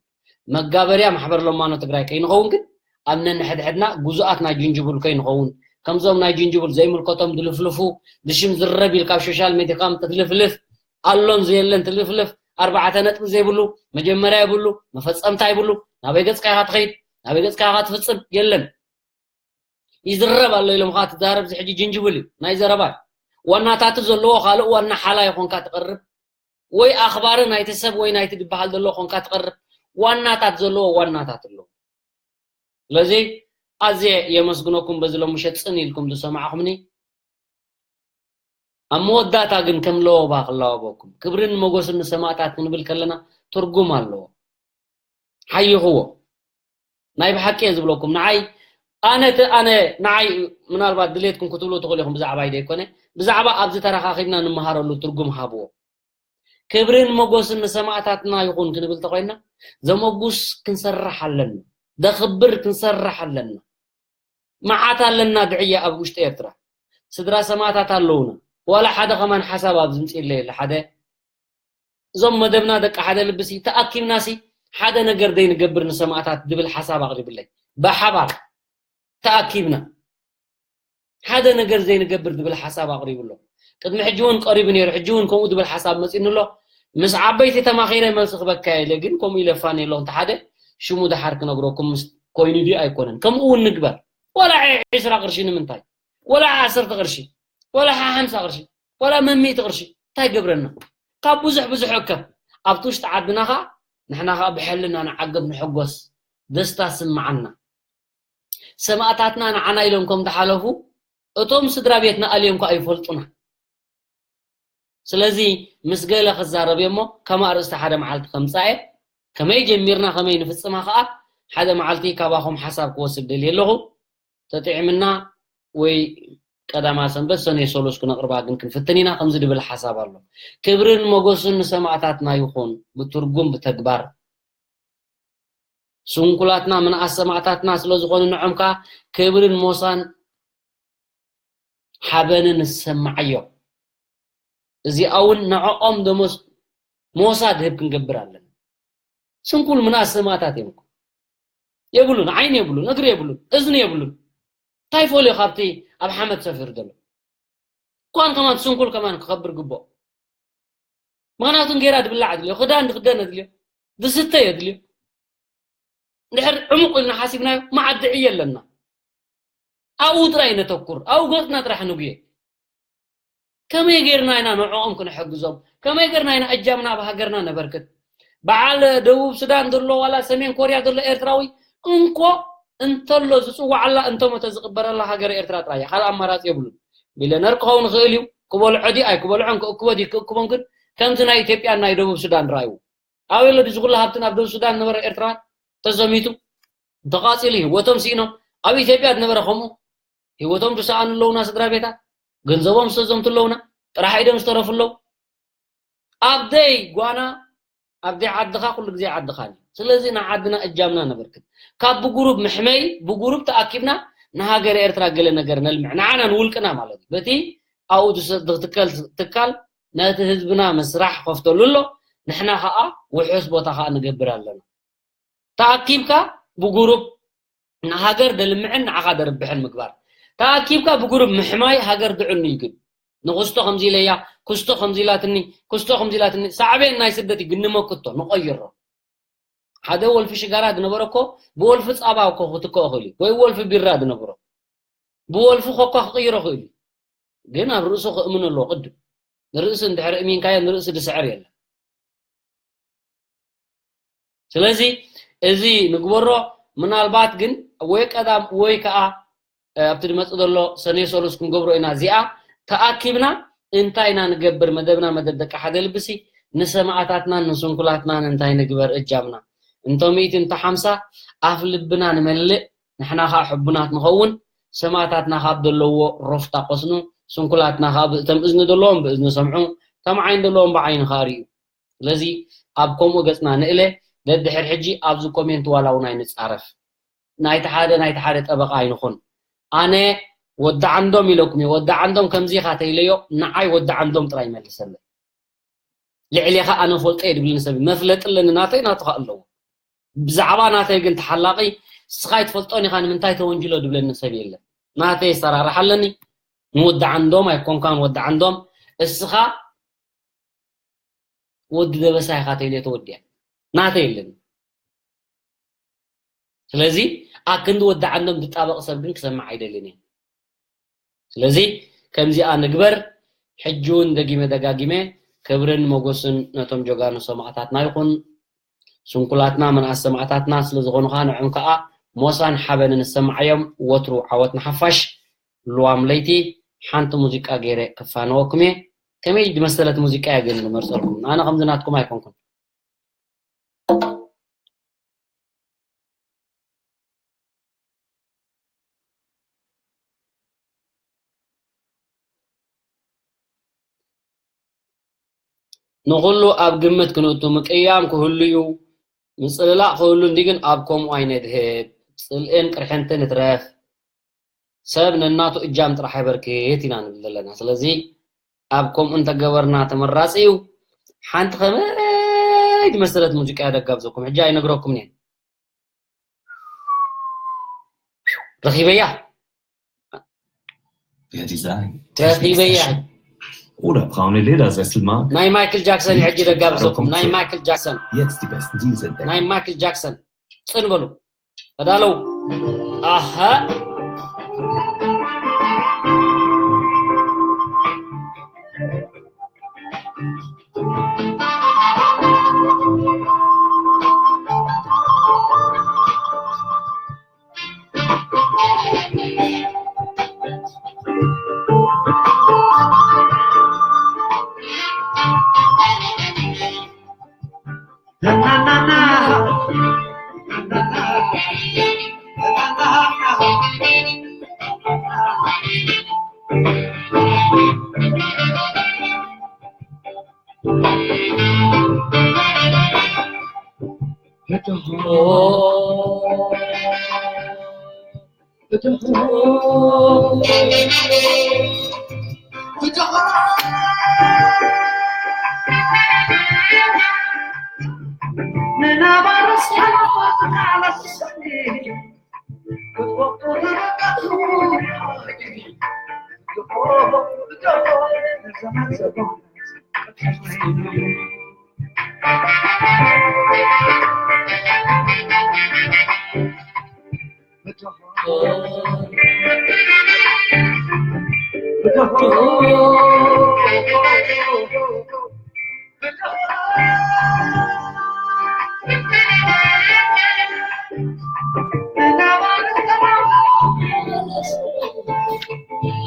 መጋበርያ ማሕበር ለማኖ ትግራይ ከይንኸውን ግን ኣብ ነንሕድሕድና ጉዙኣት ናይ ጅንጅብል ከይንኸውን ከምዞም ናይ ጅንጅብል ዘይምልከቶም ድልፍልፉ ብሽም ዝረብ ኢልካ ኣብ ሶሻል ሜድያ ከም ትልፍልፍ ኣሎን ዘየለን ትልፍልፍ ኣርባዕተ ነጥቢ ዘይብሉ መጀመርያ የብሉ መፈጸምታ ይብሉ ናበይ ገጽካ ኢኻ ትኸይድ ናበይ ገጽካ ኢኻ ትፍጽም የለን ይዝረብ ኣሎ ኢሎም ኸዓ ትዛረብ እዚ ሕጂ ጅንጅብል እዩ ናይ ዘረባ ዋናታቱ ዘለዎ ካልእ ዋና ሓላ ይኾንካ ትቐርብ ወይ ኣኽባሪ ናይቲ ሰብ ወይ ናይቲ ዝበሃል ዘሎ ኾንካ ትቐርብ ዋናታት ዘለዎ ዋናታት ኣለዉ ስለዚ ኣዝየ የመስግነኩም በዚ ሎምሸ ጽን ኢልኩም ዝሰማዕኹምኒ ኣብ መወዳእታ ግን ከም ለወባ ክላወበኩም ክብርን ሞገስን ንሰማእታት ክንብል ከለና ትርጉም ኣለዎ ሓይኽዎ ናይ ብሓቂ እየ ዝብለኩም ንዓይ ኣነ ኣነ ንዓይ ምናልባት ድሌትኩም ክትብሉ ትኽእሉ ኢኹም ብዛዕባይ ዘይኮነ ብዛዕባ ኣብዚ ተረኻኺብና ንምሃረሉ ትርጉም ሃብዎ ክብርን ሞጎስን ንሰማእታትና ይኹን ክንብል ተኾይና ዘመጉስ ክንሰርሕ ኣለና ደኽብር ክንሰርሕ ኣለና መዓት ኣለና ድዕያ ኣብ ውሽጢ ኤርትራ ስድራ ሰማእታት ኣለውና ዋላ ሓደ ከማን ሓሳብ ኣብ ዝምፅእ የለ ሓደ እዞም መደብና ደቂ ሓደ ልብሲ ተኣኪብናሲ ሓደ ነገር ዘይንገብር ንሰማእታት ዝብል ሓሳብ ኣቕሪብለይ ብሓባር ተኣኪብና ሓደ ነገር ዘይንገብር ዝብል ሓሳብ ኣቕሪቡ ኣሎ። ቅድሚ ሕጂ እውን ቀሪቡ ነይሩ፣ ሕጂ እውን ከምኡ ዝብል ሓሳብ መፂኡኒ ኣሎ። ምስ ዓበይቲ ተማኺረ መልሲ ክበካ ኢለ ግን ከምኡ ኢለ ፋኒ ኣለኹ። እንተ ሓደ ሽሙ ደሓር ክነግረኩም ምስ ኮይኑ ድዩ ኣይኮነን። ከምኡ እውን ንግበር። ወላ ዒስራ ቅርሺ ንምንታይ? ወላ ዓሰርተ ቅርሺ፣ ወላ ሓምሳ ቅርሺ፣ ወላ መሚእቲ ቅርሺ እንታይ ገብረና? ካብ ብዙሕ ብዙሕ እከብ ኣብቲ ውሽጢ ዓድና ኸዓ ንሕና ኸዓ ብሕልና ንዓገብ ንሕጎስ ደስታ ስምዓና። ሰማእታትና ንዓና ኢሎም ከም ዝሓለፉ እቶም ስድራ ቤትና ኣልዮም ከኣ ይፈልጡና ስለዚ ምስ ገለ ክዛረብ እሞ ከም ኣርእስቲ ሓደ መዓልቲ ከምጻእ ከመይ ጀሚርና ከመይ ንፍጽማ ከኣ ሓደ መዓልቲ ካባኹም ሓሳብ ክወስድ ደልየ ኣለኹ ተጥዕምና ወይ ቀዳማ ሰንበት ሰኔ ሰሉስ ክነቕርባ ግን ክንፍትን ኢና ከምዚ ድብል ሓሳብ ኣሎ ክብርን መጎስን ንሰማእታትና ይኹን ብትርጉም ብተግባር ስንኩላትና ምንኣስ ሰማእታትና ስለ ዝኾኑ ንዖም ከኣ ክብርን ሞሳን ሓበንን ንሰማዓዮ። እዚኣ እውን ንዕኦም ደሞዝ ሞሳ ድህብ ክንገብር ኣለና። ስንኩል ምንኣስ ሰማእታት እዮም። የብሉን ዓይኒ የብሉን እግሪ የብሉን እዝኒ የብሉን። እንታይ ፈልዮ ካብቲ ኣብ ሓመድ ሰፊሩ ዘሎ? እኳን ከማን ስንኩል ከማን ክኸብር ግቦ። ምኽንያቱ እንጌራ ድብላዕ ኣድልዮ፣ ክዳን ድኽደን ኣድልዮ፣ ዝስተ የድልዮ። እንድሕር ዕሙቕ ኢልና ሓሲብናዮ መዓት ድዕይ ኣለና። ኣብኡ ጥራይ ነተኩር፣ ኣብኡ ገጽና ጥራሕ ንጉየ። ከመይ ጌርና ኢና ንዕኦም ክንሕግዞም? ከመይ ጌርና ኢና እጃምና ኣብ ሃገርና ነበርክት? በዓል ደቡብ ሱዳን ዘሎ ዋላ ሰሜን ኮርያ ዘሎ ኤርትራዊ እንኮ እንተሎ ዝጽዋዓላ እንተሞተ ዝቕበረላ ሃገር ኤርትራ ጥራይ እያ። ካልእ ኣማራጺ የብሉን። ሚልዮነር ክኸውን ይኽእል እዩ። ክበልዖ ድዩ ኣይክበልዖን ክእክቦ ድዩ ክእክቦን ግን ከምቲ ናይ ኢትዮጵያን ናይ ደቡብ ሱዳን ርኣይዎ። ኣበይ ኣሎ ድዚ ኩሉ ሃብቲ ናብ ደቡብ ሱዳን ነበረ ኤርትራ ተዘሚቱ ተቓጺሉ ህይወቶም ስኢኖም ኣብ ኢትዮጵያ ዝነበረ ከምኡ ህይወቶም ዝሰኣኑ ኣለውና ስድራ ቤታት ገንዘቦም ዝተዘምቱ ኣለውና ጥራሕ ኢዶም ዝተረፉ ኣለዉ ኣብደይ ጓና ኣብደይ ዓድኻ ኩሉ ግዜ ዓድኻ እዩ ስለዚ ንዓድና እጃምና ነበርክት ካብ ብጉሩብ ምሕመይ ብጉሩብ ተኣኪብና ንሃገር ኤርትራ ገለ ነገር ነልምዕ ንዓና ንውልቅና ማለት እዩ በቲ ኣብኡ ዝትከል ትካል ነቲ ህዝብና መስራሕ ከፍተሉ ኣሎ ንሕና ከዓ ውሑስ ቦታ ከዓ ንገብር ኣለና ተኣኪብካ ብጉሩብ ንሃገር ደልምዕን ንዓኻ ደርብሕን ምግባር ተኣኪብካ ብጉሩብ ምሕማይ ሃገር ድዕኑ እዩ ግን ንክስቶ ከምዚ ኢለያ ክስቶ ከምዚ ኢላትኒ ክስቶ ከምዚ ኢላትኒ ሳዕቤን ናይ ስደት እዩ ግን ንመክቶ ንቆይሮ ሓደ ወልፊ ሽጋራ ዝነበረ እኮ ብወልፊ ፃባ እኮ ክትክኦ ክእል እዩ ወይ ወልፊ ቢራ ዝነበሮ ብወልፊ ኮኳ ክቅይሮ ክእል እዩ ግን ኣብ ርእሱ ክእምን ኣለዎ ቅድም ንርእሲ እንድሕር እሚንካዮ ንርእሲ ዝስዕር የለን ስለዚ እዚ ንግበሮ ምናልባት ግን ወይ ቀዳም ወይ ከዓ ኣብቲ ዝመፅእ ዘሎ ሰኔ ሰሉስ ክንገብሮ ኢና እዚኣ ተኣኪብና እንታይ ኢና ንገብር መደብና መደብ ደቂ ሓደ ልብሲ ንሰማእታትናን ንስንኩላትናን እንታይ ንግበር እጃምና እንተ ሚእቲ እንተ ሓምሳ ኣፍ ልብና ንመልእ ንሕና ከዓ ሕቡናት ንኸውን ሰማእታትና ካብ ዘለዎ ሮፍታ ቆስኑ ስንኩላትና ከዓ ብእቶም እዝኒ ዘለዎም ብእዝኒ ሰምዑ እቶም ዓይን ዘለዎም ብዓይኒ ከዓ ርእዩ ስለዚ ኣብ ከምኡ ገጽና ንእለ ደድሕር ሕጂ ኣብዚ ኮሜንት ዋላ እውን ኣይንጻረፍ ናይቲ ሓደ ናይቲ ሓደ ጠበቃ ኣይንኹን ኣነ ወዲ ዓንዶም ኢለኩም እየ ወዲ ዓንዶም ከምዚ ኢኻ ተኢለዮ ንዓይ ወዲ ዓንዶም ጥራይ ይመልሰለይ ልዕሌኻ ኣነ ፈልጦ እየ ድብልኒ ሰብ መፍለጢ ኣለኒ ናተይ ናትኻ ኣለዎ ብዛዕባ ናተይ ግን ተሓላቂ ስኻ ይትፈልጦን ኢኻ ንምንታይ ተወንጅሎ ድብለኒ ሰብ የለን ናተይ ሰራርሓ ኣለኒ ንወዲ ዓንዶም ኣይኮንካን ወዲ ዓንዶም እስኻ ወዲ ደበሳ ኢኻ ተይለ ተወዲያ ናተ የለን ስለዚ ኣክንዲ ወዲ ዓንዶም ዝጣበቕ ሰብ ግን ክሰምዕ ኣይደልን እየ ስለዚ ከምዚኣ ንግበር ሕጂ እውን ደጊመ ደጋጊመ ክብርን መጎስን ነቶም ጀጋኑ ሰማእታትና ይኹን ስንኩላትና መናእስ ሰማእታትና ስለ ዝኾኑ ከዓ ንዕም ከዓ ሞሳን ሓበንን ዝሰማዓዮም ወትሩ ዓወት ንሓፋሽ ልዋም ለይቲ ሓንቲ ሙዚቃ ገይረ ክፋነወኩም እየ ከመይ ዝመሰለት ሙዚቃ እያ ግን ዝመርፀልኩም ኣነ ከምዚ ናትኩም ኣይኮንኩን ንኹሉ ኣብ ግምት ክንእቱ ምቅያም ክህሉ እዩ ምፅልላቕ ክህሉ እንዲ ግን ኣብ ከምኡ ኣይነድህብ ፅልእን ቅርሕንትን እትረፍ ሰብ ነናቱ እጃም ጥራሕ የበርክት ኢና ንብል ዘለና ስለዚ ኣብ ከምኡ እንተገበርና ተመራፂ እዩ ሓንቲ ከመይ ዝመሰለት ሙዚቃ እያ ደጋብዘኩም ሕጂ ኣይነግረኩም እየ ረኺበያ Ja, die sagen. ረኺበያ Oder braune Ledersessel mag. ናይ ማይክል ጃክሰን ሕጂ ደጋብዘኩም ናይ ማይክል ጃክሰን Jetzt die besten Deals entdecken. ናይ ማይክል ጃክሰን ፅን በሉ ተዳለው ኣሀ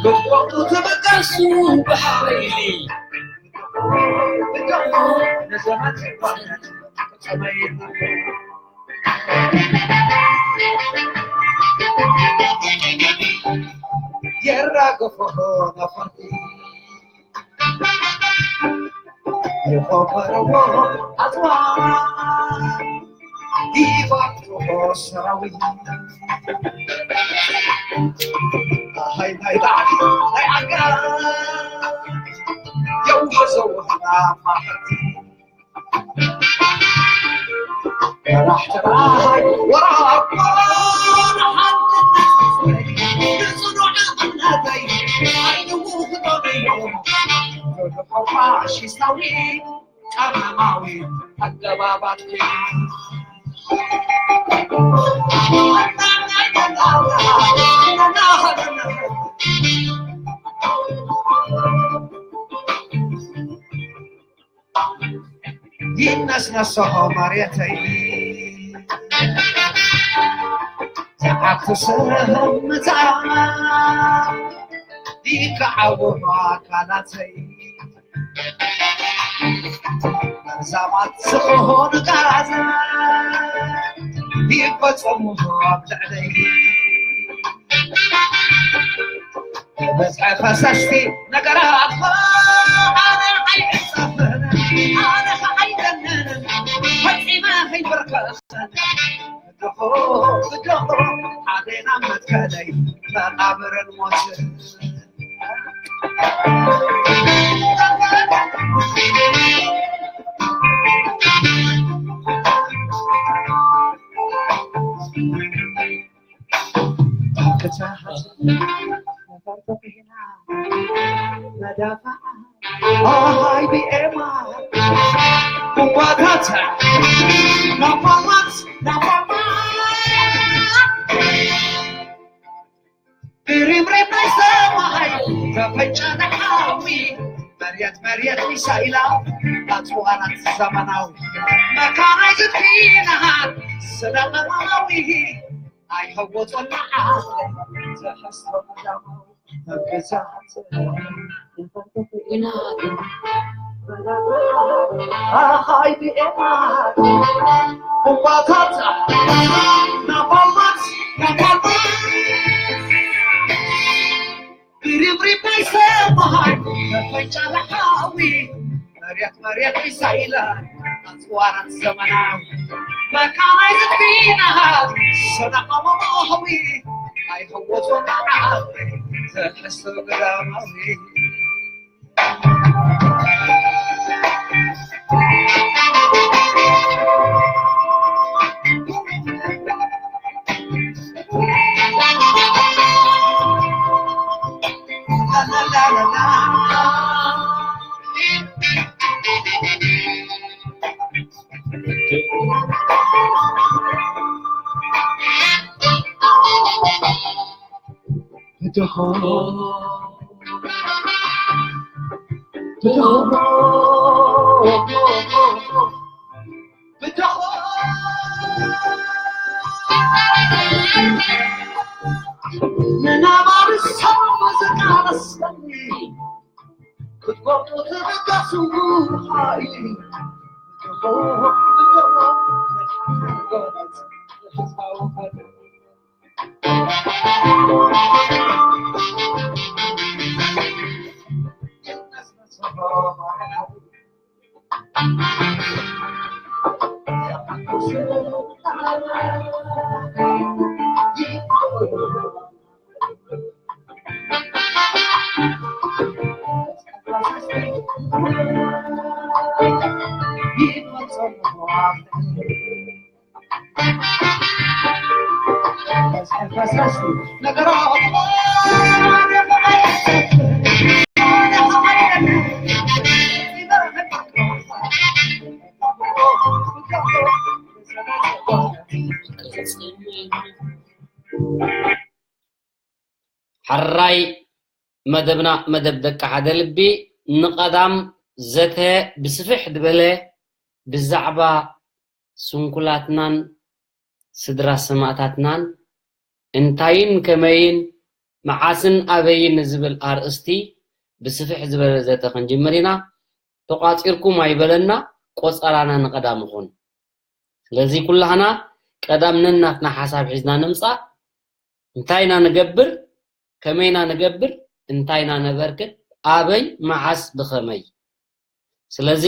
ክትወቕጡ ትብገሱ ብሓይሊ። የራግፎ ነፈርቲ የኸበርዎ ኣጽዋር ይባርኮ ሰራዊት። ኣሃይ ናይ ባዕዲ ናይ ዓጋር የውሕዞ ወህና ማሕርቲ። ፋሽስታዊ ቀመማዊ ኣገባባት ይነስነሶ መሬተይ፣ ዝዓግቱ ስምታ ይከዓወም ኣካላተይ። መርዛማት ዝኾኑ ቃላት ይፈጸሙ ኣብ ልዕለይ። በዝሒ ፈሰስቲ ነገራት ኣነ ኣይዕጸፍን፣ ኣነ ኸዓ ኣይደንን፣ ፈጺመ ከይበርከኽን። ብድኹ፣ ብድኹ፣ ሓደና መትከለይ መቓብርን ሞትን። ሪምሪም ናይ ሰማይ ተፈጨነ ሓዊ፣ መርየት መርየት ሚሳይላ ኣጽዋራት ዘመናዊ፣ መካናይዝድ ፊናሃት ስነ ጥበባዊ ኣይህወጾና ዓቕሊ ዘሐስሮ ቀዳማዊ መገዛእቲ። ሪምሪም ናይ ሰማይ ተፈንጫለ ሓዊ፣ መሬት መሬት ሚሳይላት ኣጽዋራት ዘመናዊ፣ መካናይዝድ ፊናሃት ሰደቓ መማህዊ፣ ኣይህወጾና ዓቕሊ ዘሕስሮ ቀዳማዊ። ብድሆ፣ ብድሆ፣ ብድሆ፣ ንነባሪ ሰብ ዝቃለሰኒ፣ ክትወጡ ትብገሱ ሓይሊ። ብድሆ፣ ብድሆ፣ ሕራይ መደብና፣ መደብ ደቂ ሓደ ልቢ፣ ንቐዳም ዘተ ብስፍሕ ዝበለ ብዛዕባ ስንኩላትናን ስድራ ሰማእታትናን እንታይን ከመይን መዓስን ኣበይን ዝብል ኣርእስቲ ብስፍሕ ዝበለ ዘተ ክንጅምር ኢና። ተቋጺርኩም ኣይበለና፣ ቆጸራና ንቐዳም ይኹን። ስለዚ ኩላህና ቀዳም ነናትና ሓሳብ ሒዝና ንምጻእ። እንታይ ኢና ንገብር? ከመይ ኢና ንገብር? እንታይ ኢና ነበርክት? ኣበይ? መዓስ? ብኸመይ? ስለዚ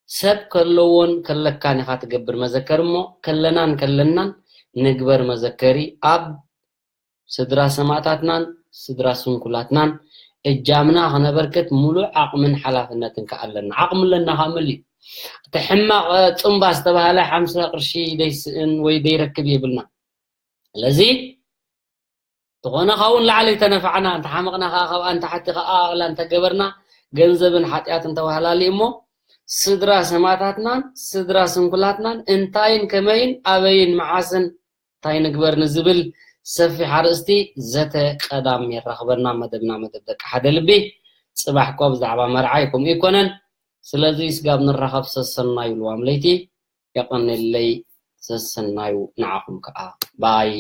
ሰብ ከለዎን ከለካን ኢኻ ትገብር መዘከር እሞ ከለናን ከለናን ንግበር መዘከሪ ኣብ ስድራ ሰማእታትናን ስድራ ስንኩላትናን እጃምና ክነበርክት ሙሉእ ዓቕምን ሓላፍነትን ከኣ ኣለና። ዓቕሚ ኣለና ካብ መሊኡ። እቲ ሕማቕ ጽምባ ዝተባህለ ሓምሳ ቅርሺ ደይስእን ወይ ደይረክብ የብልና። ስለዚ ዝኾነ ካብኡ ንላዕሊ ተነፋዕና፣ እንተሓመቕና ከኣ ካብኣ ንታሕቲ ከኣ ኣቕላ እንተገበርና ገንዘብን ሓጢኣትን ተባህላሊ እሞ ስድራ ሰማእታትናን ስድራ ስንኩላትናን እንታይን ከመይን ኣበይን መዓስን እንታይ ንግበር ንዝብል ሰፊሕ ኣርእስቲ ዘተ ቀዳም የራኽበና። መደብና መደብ ደቂ ሓደ ልቢ። ጽባሕ እኮ ብዛዕባ መርዓ እዩ፣ ከምኡ ኣይኮነን? ስለዚ ስጋብ ንራኸብ ሰሰናዩ ልዋም ለይቲ። የቐንየለይ፣ ሰሰናዩ ንዓኹም ከኣ። ባይ።